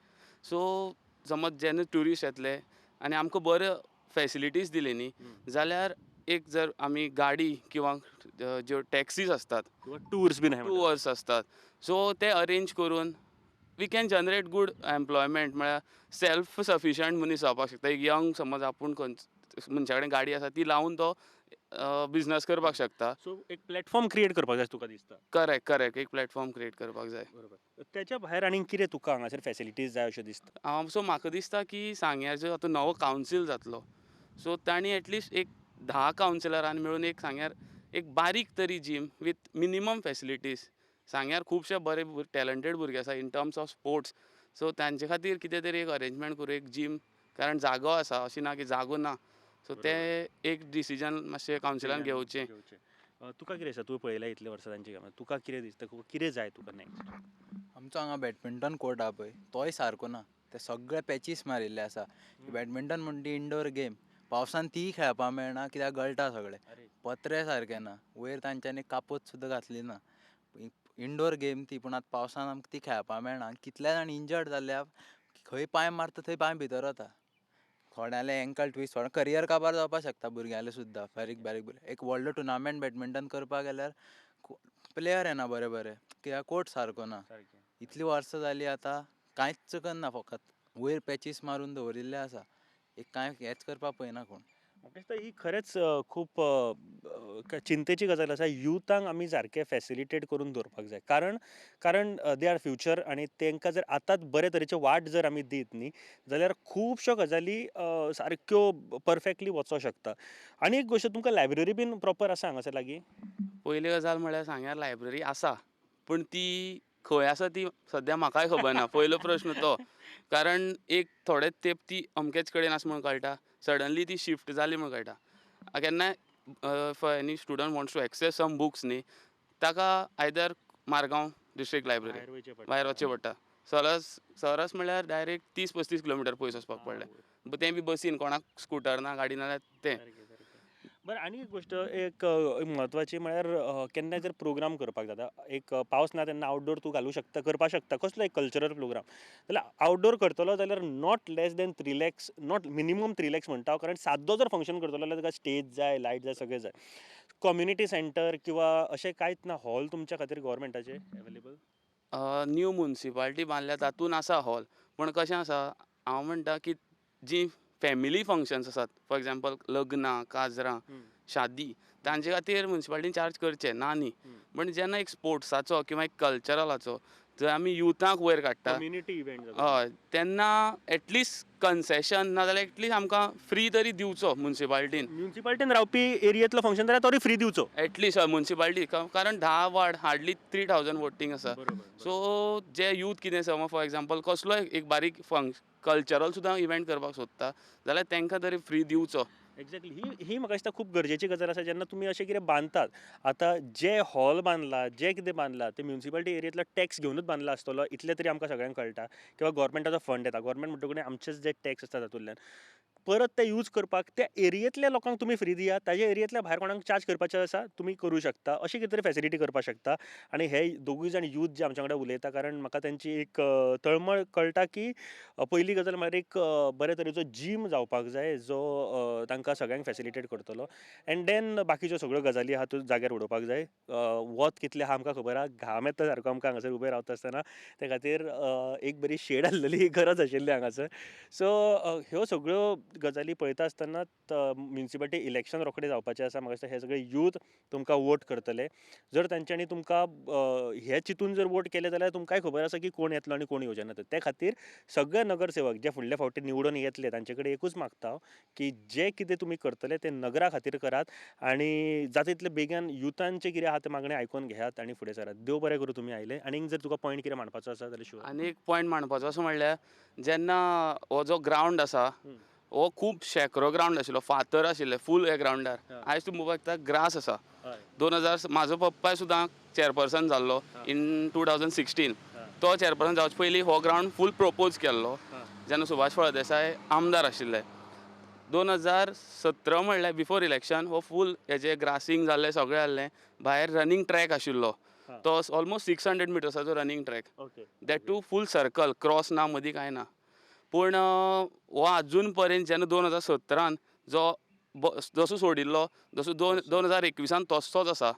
सो समज जेन्ना ट्युरिस्ट येतले आनी आमकां बऱ्यो फेसिलिटीज दिली न्ही जाल्यार एक जर आमी गाडी किंवा ज्यो टॅक्सीज आसतात टुर्स बीन टुवर्स आसतात, सो ते अरेंज करून we can generate good employment. म्हळ्यार सेल्फ सफिशंट मनीस जावपाक शकता. एक यंग समज आपूण खंयच मनशा कडेन गाडी आसा, ती लावन तो बिजनस करपाक शकता. सो एक प्लॅटफॉर्म क्रिएट करपाक जाय तुका दिसता? करेक्ट, एक प्लॅटफॉर्म क्रिएट करपाक जाय. बरोबर. त्याच्या भायर आनीक कितें तुका हांगासर फॅसिलिटीज जाय अशें दिसता? सो म्हाका दिसता की सांग्यार जो आतां नवो कावन्सील जातलो, सो तांणी एटलिस्ट एक 10 कावन्सिलरान मेळून एक सांग्यार एक बारीक तरी जीम विथ मिनिमम फॅसिलिटीज. सांग्यार खुबशे बरे टॅलंटेड भुरगे आसा in terms of sports, so तांचे खातीर कितें तरी एक अरेंजमेंट करूं, एक जीम, कारण जागो आसा, अशें ना की जागो ना. सो तें एक डिसिजन मातशें कावन्सिलान घेवचें. तुका कितें दिसता? तुवें पळयलां इतले वर्सां तांची कामां, तुका कितें दिसता, कितें जाय तुका नेक्स्ट? आमचो हांगा बॅडमिंटन कोर्ट आहा पळय, तोय सारको ना, ते सगळे पॅचीस मारिल्ले आसा. बॅडमिंटन म्हणटा ती इंडोर गेम, पावसान तीय खेळपाक मेळना कित्याक गळटा सगळे, पत्रे सारके ना, वयर तांच्यांनी कापोत सुद्दां घातली ना. इंडोर गेम ती, पूण आतां पावसान आमकां ती खेळपाक मेळना. कितले जाण इंजर्ड जाल्ले, खंय पांय मारता थंय पांय भितर वता, थोड्यांले एंकल ट्विस्ट, थोडे करियर काबार जावपाक शकता भुरग्यांले सुद्दां. बारीक बारीक भुरगे एक व्हडलो टुर्नामेंट बॅडमिंटन करपाक गेल्यार प्लेयर येना बरे बरे, कित्याक कोर्ट सारको ना. इतलीं वर्सां जालीं आतां कांयच चुकना, फकत वयर पॅचीस मारून दवरिल्ले आसा, एक कांय हेंच करपाक पळयना कोण. म्हाका दिसता ही खरेंच खूब चिंतेची गजाल आसा. युथांक आमी सारकें फॅसिलिटेट करून दवरपाक जाय, कारण कारण they are future, आनी तांकां जर आतांच बरे तरेचे वाट जर आमी दीत न्ही जाल्यार खुबश्यो गजाली सारक्यो परफेक्टली वचोंक शकता. आनी एक गोश्ट, तुमकां लायब्ररी बीन प्रोपर आसा हांगासर लागीं? पयली गजाल म्हळ्यार सांग्यार लायब्ररी आसा, पूण ती खंय आसा ती सद्या म्हाकाय खबर ना, पयलो प्रश्न तो. कारण एक थोडे तेंप ती अमकेच कडेन आसा म्हूण कळटा, सडनली ती शिफ्ट जाली म्हूण कळटा. केन्नाय for any student wants to access some books न्ही, ताका आयदर मारगांव डिस्ट्रिक्ट लायब्ररी भायर वचचें पडटा. सरस सरस म्हळ्यार डायरेक्ट 30-35 किलोमिटर पयस वचपाक पडलें, तें बी बसीन, कोणाक स्कुटर ना, गाडी ना तें. बरें, आनी एक गोश्ट एक म्हत्वाची म्हळ्यार केन्नाय जर प्रोग्राम करपाक जाता, एक पावस ना तेन्ना आवटडोर तूं घालूं शकता, करपाक शकता कसलो एक कल्चरल प्रोग्राम जाल्यार आवटडोर करतलो जाल्यार not less than 3 lakhs, not minimum 3 lakhs म्हणटा हांव, कारण सादो जर फंक्शन करतलो जाल्यार तुका स्टेज जाय, लायट जाय, सगळें जाय. कम्युनिटी सेंटर किंवा अशें कांयच ना हॉल तुमच्या खातीर गव्हर्मेंटाचे अवेलेबल? न्यू मुन्सिपाल्टी बांदल्या तातूंत आसा हॉल, पूण कशें आसा, हांव म्हणटा की जी फॅमिली फंक्शन्स आसात, फॉर एग्जाम्पल लग्नां, काजरां, शादी, तांचे खातीर मुन्सिपाल्टीन चार्ज करचे ना न्ही, पूण जेन्ना एक स्पोर्ट्साचो किंवा एक कल्चरलाचो जंय आमी युथाक वयर काडटा, कम्युनिटी इव्हेंट, हय, तेन्ना एटलिस्ट कन्सेशन ना जाल्यार एटलिस्ट आमकां फ्री तरी दिवचो मुन्सिपाल्टीन. म्युन्सिपाल्टीन रावपी एरियेंतलो फंक्शन जाल्यार तरी फ्री दिवचो एटलिस्ट, हय, मुन्सिपाल्टी, कारण 10 वार्ड हार्डली 3000 वोटींग आसा. सो जे यूथ कितें समज फॉर एग्जाम्पल कसलोय एक बारीक कल्चरल सुद्दां इव्हेंट करपाक सोदता जाल्यार तांकां तरी फ्री दिवचो. एक्झॅक्टली, ही ही म्हाका दिसता खूब गरजेची गजाल आसा. जेन्ना तुमी अशें कितें बांदतात, आतां जे हॉल बांदला, जे कितें बांदला ते म्युन्सिपाल्टी एरियेंतलो टॅक्स घेवनूच बांदला आसतलो, इतलें तरी आमकां सगळ्यांक कळटा. किंवा गव्हर्मेंटाचो फंड येता, गव्हर्मेंट म्हणटकूच आमचेच जे टॅक्स आसता तातूंतल्यान परत ते यूज करपाक त्या एरियेंतल्या लोकांक तुमी फ्री दियात, ताज्या एरियेंतल्या भायर कोणाक चार्ज करपाचें आसा तुमी करूं शकता, अशी कितें तरी फॅसिलिटी करपाक शकता. आनी हे दोगूय जाण यूथ जे आमच्या वांगडा उलयता, कारण म्हाका तांची एक तळमळ कळटा की पयली गजाल म्हळ्यार एक बरे तरेचो जीम जावपाक जाय जो तांकां सगळ्यांक फॅसिलिटेट करतलो, एंड then बाकीच्यो सगळ्यो गजाली आहा त्यो जाग्यार उडोवपाक जाय. वत कितलें आहा आमकां खबर आहा, घाम येता सारको आमकां हांगासर उबे रावता आसतना, ते खातीर एक बरी शेड आसलेली गरज आशिल्ली हांगासर. सो ह्यो सगळ्यो गजाली पळयता आसतना म्युन्सिपाल्टी इलेक्शन रोखडें जावपाचें आसा. म्हाका दिसता हे सगळे यूथ तुमकां वोट करतले. जर तांच्यांनी तुमकां हे चिंतून जर वोट केले जाल्यार तुमकांय खबर आसा की कोण येतलो आनी कोण येवचे ना. ते खातीर सगळे नगरसेवक जे फुडल्या फावटी निवडून येतले तांचे कडेन एकूच मागता हांव की जे कितें तुमी करतले ते नगरा खातीर करात आनी जाता तितले बेगीन युथांचे कितें आहा ते मागणें आयकून घेयात आनी फुडें सरात. देव बरें करूं तुमी आयले. आनी जर तुका पॉयंट कितें मांडपाचो आसा जाल्यार शुअर. आनी एक पॉयंट मांडपाचो असो म्हणल्यार जेन्ना हो जो ग्रावंड आसा हो खूब शेकरो ग्रावंड आशिल्लो, फातर आशिल्ले फूल ह्या ग्रावंडार. आयज तूं पळोवपाक शकता ग्रास आसा. 2000 म्हाजो पप्पाय सुद्दां चेअरपर्सन जाल्लो इन 2016. तो चेअरपर्सन जावचे पयलीं हो ग्रावंड फूल प्रपोज केल्लो जेन्ना सुभाष फळदेसाय आमदार आशिल्ले. 2017 म्हणल्यार बिफोर इलेक्शन हो फूल हेजे ग्रासींग जाल्लें, सगळें जाल्लें. भायर रनींग ट्रॅक आशिल्लो तो almost 600 मिटर्साचो running track, that too full circle, cross ना, मदीं कांय ना. पूण हो आजून पर्यंत जेन्ना 2017 जो जसो सोडिल्लो जसो 2021 तसोच आसा.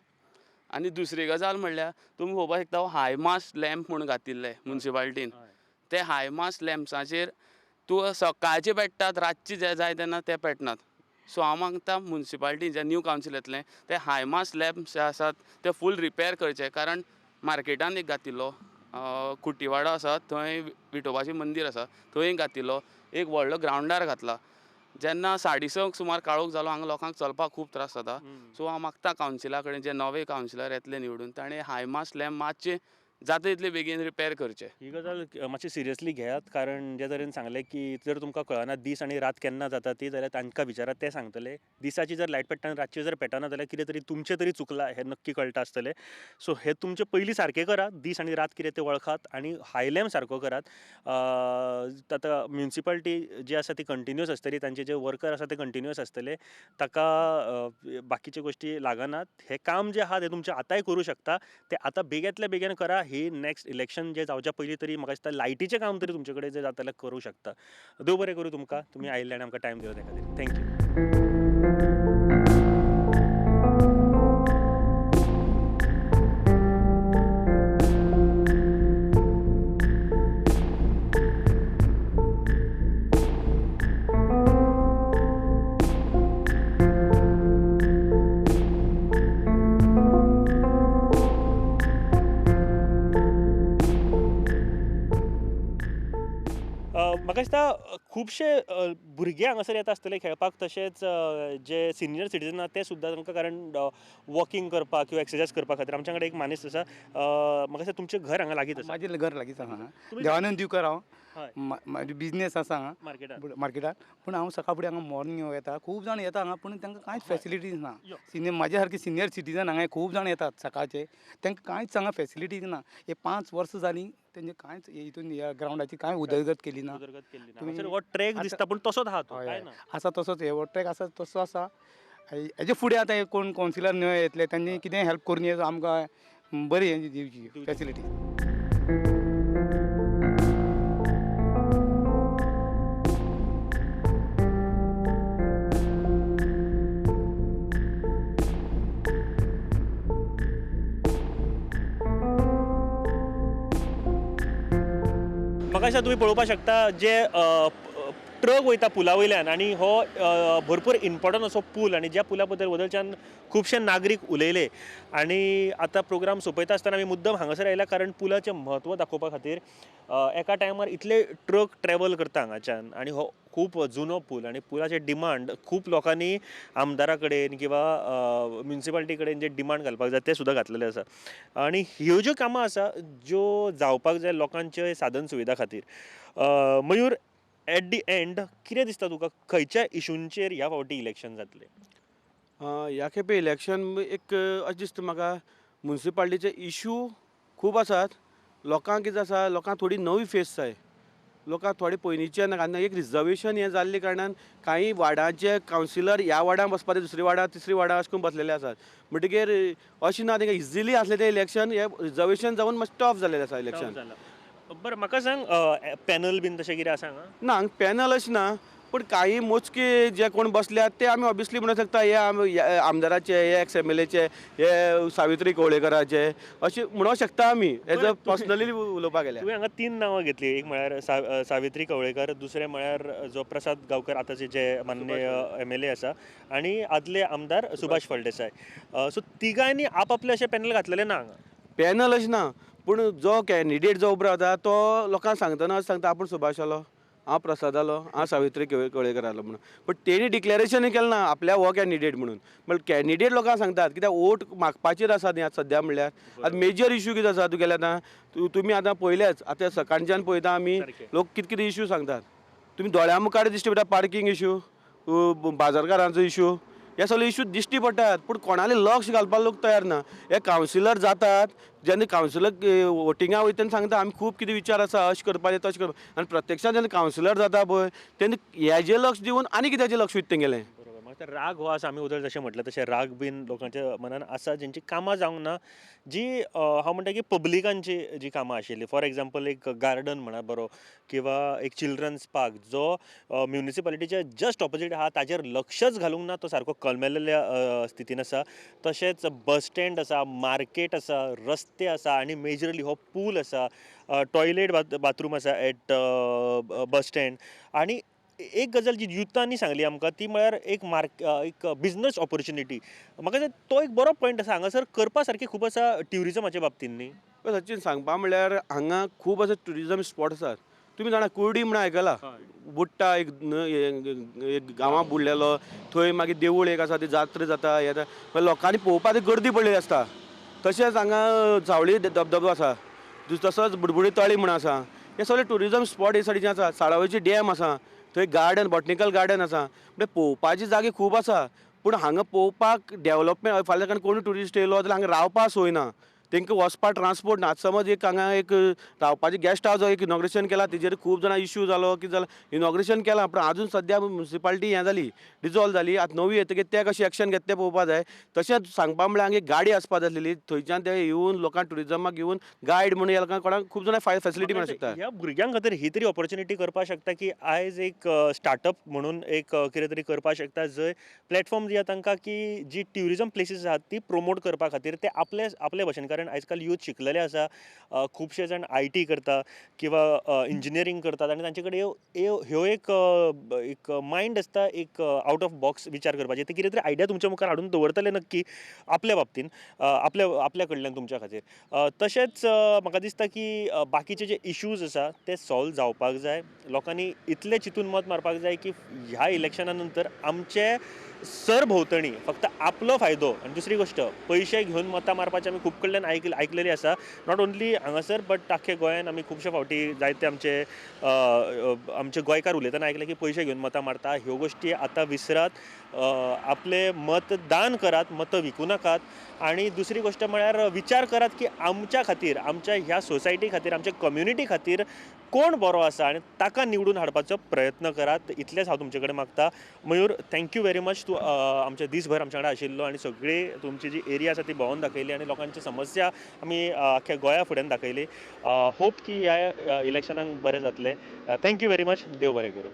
आनी दुसरी गजाल म्हणल्यार तुमी पळोवपाक शकता हो हाय मास्ट लॅम्प म्हूण घातिल्ले मुन्सिपाल्टीन. ते हायमास लॅम्प्साचेर तूं सकाळचे पेट्टात, रातचे जे जाय तेन्ना ते पेटनात. सो हांव मागता मुन्सिपाल्टी जे न्यू कावन्सील येतलें ते हायमास लॅम्प्स जे आसात ते फूल रिपेर करचे, कारण मार्केटान एक घातिल्लो, खुटीवाडो आसा थंय विठोबाचें मंदीर आसा थंय एक घातिल्लो, एक व्हडलो ग्रावंडार घातला. जेन्ना 6:30 सुमार काळोख जालो हांगा लोकांक चलपाक खूब त्रास जाता. सो हांव मागता कावन्सिला कडेन जे नवे कावन्सिलर येतले निवडून ताणें हायमास लॅम्प मातशे जाता तितले बेगीन रिपेर करचे. ही गजाल मातशी सिरियसली घेयात, कारण जे तरेन सांगलें की जर तुमकां कळना दीस आनी रात केन्ना जाता ती, जाल्यार तांकां विचारात, ते सांगतले. दिसाची जर लायट पेट्टा आनी रातची जर पेटना जाल्यार कितें तरी तुमचें तरी चुकलां हें नक्की कळटा आसतलें. सो हें तुमचें पयलीं सारकें करात, दीस आनी रात कितें तें वळखात आनी हायलॅम्प सारको करात. आतां म्युनिसिपालिटी जी आसा ती कंटिन्युअस आसतली, तांचे जे वर्कर आसा ते कंटिन्युअस आसतले, ताका बाकीच्यो गोश्टी लागनात. हें काम जें आहा तें तुमचें आतांय करूं शकता, तें आतां बेगींतल्या बेगीन करा. ही नेक्स्ट इलेक्शन जे जावच्या पयलीं तरी म्हाका दिसता लायटीचें काम तरी तुमचे कडेन जर जाता जाल्यार करूं शकता. देव बरें करूं तुमकां, तुमी आयिल्ले आनी आमकां टायम दिलो त्या खातीर. Thank you. म्हाका दिसता खुबशे भुरगे हांगासर येता आसतले खेळपाक, तशेंच जे सिनियर सिटीजन आसा ते सुद्दां तांकां, कारण वॉकिंग करपाक किंवा एक्सरसायज करपा खातीर. आमच्या कडेन एक मानेस्त आसा, म्हाका दिसता तुमचें घर हांगा लागींच आसा. म्हाजें घर लागींच आसा, देवानंद दिवकर हांव, म्हाजो बिजनेस आसा हांगा मार्केटान. पूण हांव सकाळ फुडें हांगा मॉर्निंग येता, खूब जाण येता हांगा, पूण तांकां कांयच फेसिलिटीज ना. सिनियर म्हाज्या सारके सिनियर सिटीजन हांगा खूब जाण येतात सकाळचे, तांकां कांयच हांगा फेसिलिटीज ना. हे 5 वर्सां जालीं तेंचे कांयच हितून ह्या ग्रावंडाची कांय उदरगत केली ना. हो ट्रॅक दिसता पूण तसोच आहा तो, आसा तसोच हो ट्रॅक आसा तसो आसा. हेजे फुडें आतां कोण कावन्सिलर नवे येतले तांणी कितें हेल्प करून आमकां बरी हें दिवची फेसिलिटी. म्हाका दिसता तुमी पळोवपाक शकता जे ट्रक वयता पुला वयल्यान, आनी हो भरपूर इम्पोर्टंट असो पूल, आनी ज्या पुला बद्दल वदलच्यान खुबशे नागरीक उलयले. आनी आतां प्रोग्राम सोंपयता आसतना आमी मुद्दम हांगासर आयला, कारण पुलाचें म्हत्व दाखोवपा खातीर. एका टायमार इतले ट्रक ट्रॅवल करता हांगाच्यान, आनी हो खूब जुनो पूल, आनी पुलाचे डिमांड खूब लोकांनी आमदारा कडेन किंवा म्युनिसिपालिटी कडेन जे डिमांड घालपाक जाय ते सुद्दां घातलेले आसा. आनी ह्यो ज्यो कामां आसा ज्यो जावपाक जाय लोकांचे साधन सुविधा खातीर. मयूर, एट the and कितें दिसता तुका, खंयच्या इशूंचेर ह्या फावटी इलेक्शन जातलें? ह्या खेपे इलेक्शन एक अशें दिसता म्हाका, म्युनिसिपालिटीचे इशू खूब आसात. लोकांक कितें आसा, लोकांक थोडी नवी फेस जाय, लोकांक थोडे पयलींचे नाका. एक रिजर्वेशन हें जाल्ले कारणान कांय वार्डांचे कावन्सिलर ह्या वार्डान बसपाचे, दुसऱ्या वार्डान, तिसऱ्या वार्डान अशें करून बसलेले आसात. म्हणटकीर अशें ना तांकां इजिली आसलें तें इलेक्शन, हें रिजर्वेशन जावन मातशें टफ जाल्लें आसा इलेक्शन. बरें, म्हाका सांग पॅनल बीन तशें कितें आसा हांगा? ना, पॅनल अशें ना, पूण कांय मोजके जे कोण बसल्यात ते आमी ऑबियसली म्हणूंक शकता हे आमदाराचे, हे एक्स एम एल एचे, हे सावित्री कवळेकराचे अशें म्हणूंक शकता आमी. एज अ पर्सनली उलोवपाक गेल्यार तुवें हांगा 3 नांवां घेतली, एक म्हळ्यार सावित्री कवळेकर, दुसरें म्हळ्यार जो प्रसाद गांवकर आतांचे जे माननीय एम एल ए आसा, आनी आदले आमदार सुभाष फळदेसाय. सो तिगांयनी आपआपले अशें पॅनल घातलेलें ना हांगा? पॅनल अशें ना, पूण जो कॅन्डिडेट जो उबो रावता तो लोकांक सांगतना अशें सांगता आपूण सुभाष आलो, हांव प्रसाद आलो, हांव सावित्री कवळेकर आलो म्हणून. पूण तेणी डिक्लेरेशन केलें ना आपल्या हो कॅन्डिडेट म्हणून. बट कॅन्डिडेट लोकांक सांगतात, कित्याक वोट मागपाचेर आसा न्ही आतां सद्या. म्हणल्यार आतां मेजर इशू कितें आसा तुगेले, आतां तुमी आतां पळयलेच, आतां सकाळच्यान पळयता आमी लोक कितें कितें इशू सांगतात, तुमी दोळ्या मुखार दिश्टी पडटा. पार्किंग इशू, बाजारकारांचो इशू, हे सगळे इशू दिश्टी पडटात, पूण कोणाले लक्ष घालपाक लोक तयार ना. हे कावन्सिलर जातात, जेन्ना कावन्सिलर वोटिंगा वयता तेन्ना सांगता आमी खूब कितें विचार आसा, अशें करपाचें तशें करपाचें, आनी प्रत्यक्षान जेन्ना कावन्सिलर जाता पळय तेन्ना हेजें लक्ष दिवन आनी कित्याचें लक्ष वयता तेंगेलें. बरोबर, आतां राग हो आसा, आमी उदळ जशें म्हटलें तशें राग बीन लोकांच्या मनान आसा, जेंची कामां जावंक ना, जी हांव म्हणटा की पब्लिकांची जी कामां आशिल्ली. फॉर एग्जाम्पल एक गार्डन म्हणा बरो, किंवा एक चिल्ड्रन्स पार्क जो म्युनिसिपालिटीच्या जस्ट ऑपोजीट आहा, ताजेर लक्षच घालूंक ना, तो सारको कलमेल्ल्या स्थितीन आसा. तशेंच बस स्टँड आसा, मार्केट आसा, रस्ते आसा, आनी मेजरली हो पूल आसा, टॉयलेट बाथरूम आसा एट बस स्टँड. आनी एक गजाल जी युथांनी सांगली आमकां ती म्हळ्यार एक एक बिजनस ऑपॉर्च्युनिटी. म्हाका दिसता तो एक बरो पॉयंट आसा, हांगासर करपा सारकें खूब आसा ट्युरिजमाच्या बाबतीन न्ही. सचिन, सांगपा म्हणल्यार हांगा खूब अशे ट्युरिजम स्पॉट आसात. तुमी जाणा कुर्डी म्हणून आयकला, बुडटा एक गांवां बुडलेलो, थंय मागीर देवूळ एक आसा, ती जात्रा जाता, हे जाता, लोकांनी पळोवपाक ती गर्दी पडलेली आसता. तशेंच हांगा सावळी धबधबो आसा, तसोच बुडबुडी तळी म्हूण आसा. हे सगळे ट्युरिजम स्पॉट हे सायडीचे आसा. साळावलीची डॅम आसा, थंय गार्डन, बॉटनिकल गार्डन आसा. म्हणजे पळोवपाची जागे खूब आसा, पूण हांगा पळोवपाक डेवलपमेंट फाल्यां कारण कोण ट्युरिस्ट येयलो जाल्यार हांगा रावपाक सोय ना, तांकां वचपाक ट्रान्सपोर्ट ना. समज एक हांगा एक रावपाचें गेस्ट हावज एक इनॉग्रेशन केलां, तेजेर खूब जाणां इश्यू जालो कितें जालें, इनॉग्रेशन केलां पूण आजून सद्या म्युनिसिपालिटी हें जाली, डिजॉल्व जाली. आतां नवी येतकीर ते कशें एक्शन घेता तें पळोवपा जाय. तशेंच सांगपा म्हणल्यार हांगा एक गाडी आसपा जाय आसलेली, थंयच्यान ते येवन लोकांक ट्युरिजमाक घेवन गायड म्हणून ह्या लोकांक कोणाक खूब जाणां फेसिलिटी मेळूंक शकता. ह्या भुरग्यां खातीर ही तरी ऑपॉर्च्युनिटी करपाक शकता की आयज एक स्टार्टअप म्हणून एक कितें तरी करपाक शकता, जंय प्लॅटफॉर्म दिया तांकां की जी ट्युरिजम प्लेसीस आसात ती प्रोमोट करपा खातीर ते आपले आपले भशेन. कारण आयजकाल यूथ शिकलेले आसा, खुबशे जाण IT करता किंवा इंजिनियरींग करतात, आनी तांचे कडेन ह्यो एक एक मायंड आसता, एक आवट ऑफ बॉक्स विचार करपाचे. ते कितें तरी आयडिया तुमच्या मुखार हाडून दवरतले नक्की आपल्या बाबतीन, आपल्या आपल्या कडल्यान तुमच्या खातीर. तशेंच म्हाका दिसता की बाकीचे जे इश्यूज आसा ते सॉल्व जावपाक जाय. लोकांनी इतलें चिंतून मत मारपाक जाय की ह्या इलेक्शना नंतर आमचे सरभोंवतणी फक्त आपलो फायदो, आनी दुसरी गोश्ट पयशे घेवन मतां मारपाचे आमी खूब कडल्यान आयकलेली आसा, not only हांगासर बट आख्खे गोंयान आमी खुबशे फावटी जायते आमचे आमचे गोंयकार उलयतना आयकले की पयशे घेवन मतां मारता. ह्यो गोश्टी आतां विसरात, आपलें मतदान करात, मतां विकूं नाकात. आनी दुसरी गोश्ट म्हळ्यार विचार करात की आमच्या खातीर, आमच्या ह्या सोसायटी खातीर, आमच्या कम्युनिटी खातीर कोण बरो आसा आनी ताका निवडून हाडपाचो प्रयत्न करात. इतलेंच हांव तुमचे कडेन मागता. मयूर, thank you very much, तूं आमच्या दीसभर आमच्या वांगडा आशिल्लो आनी सगळी तुमची जी एरिया आसा ती भोंवन दाखयली आनी लोकांची समस्या आमी आख्ख्या गोंया फुड्यान दाखयली. होप की ह्या इलेक्शनाक बरें जातलें. Thank you very much, देव बरें करूं.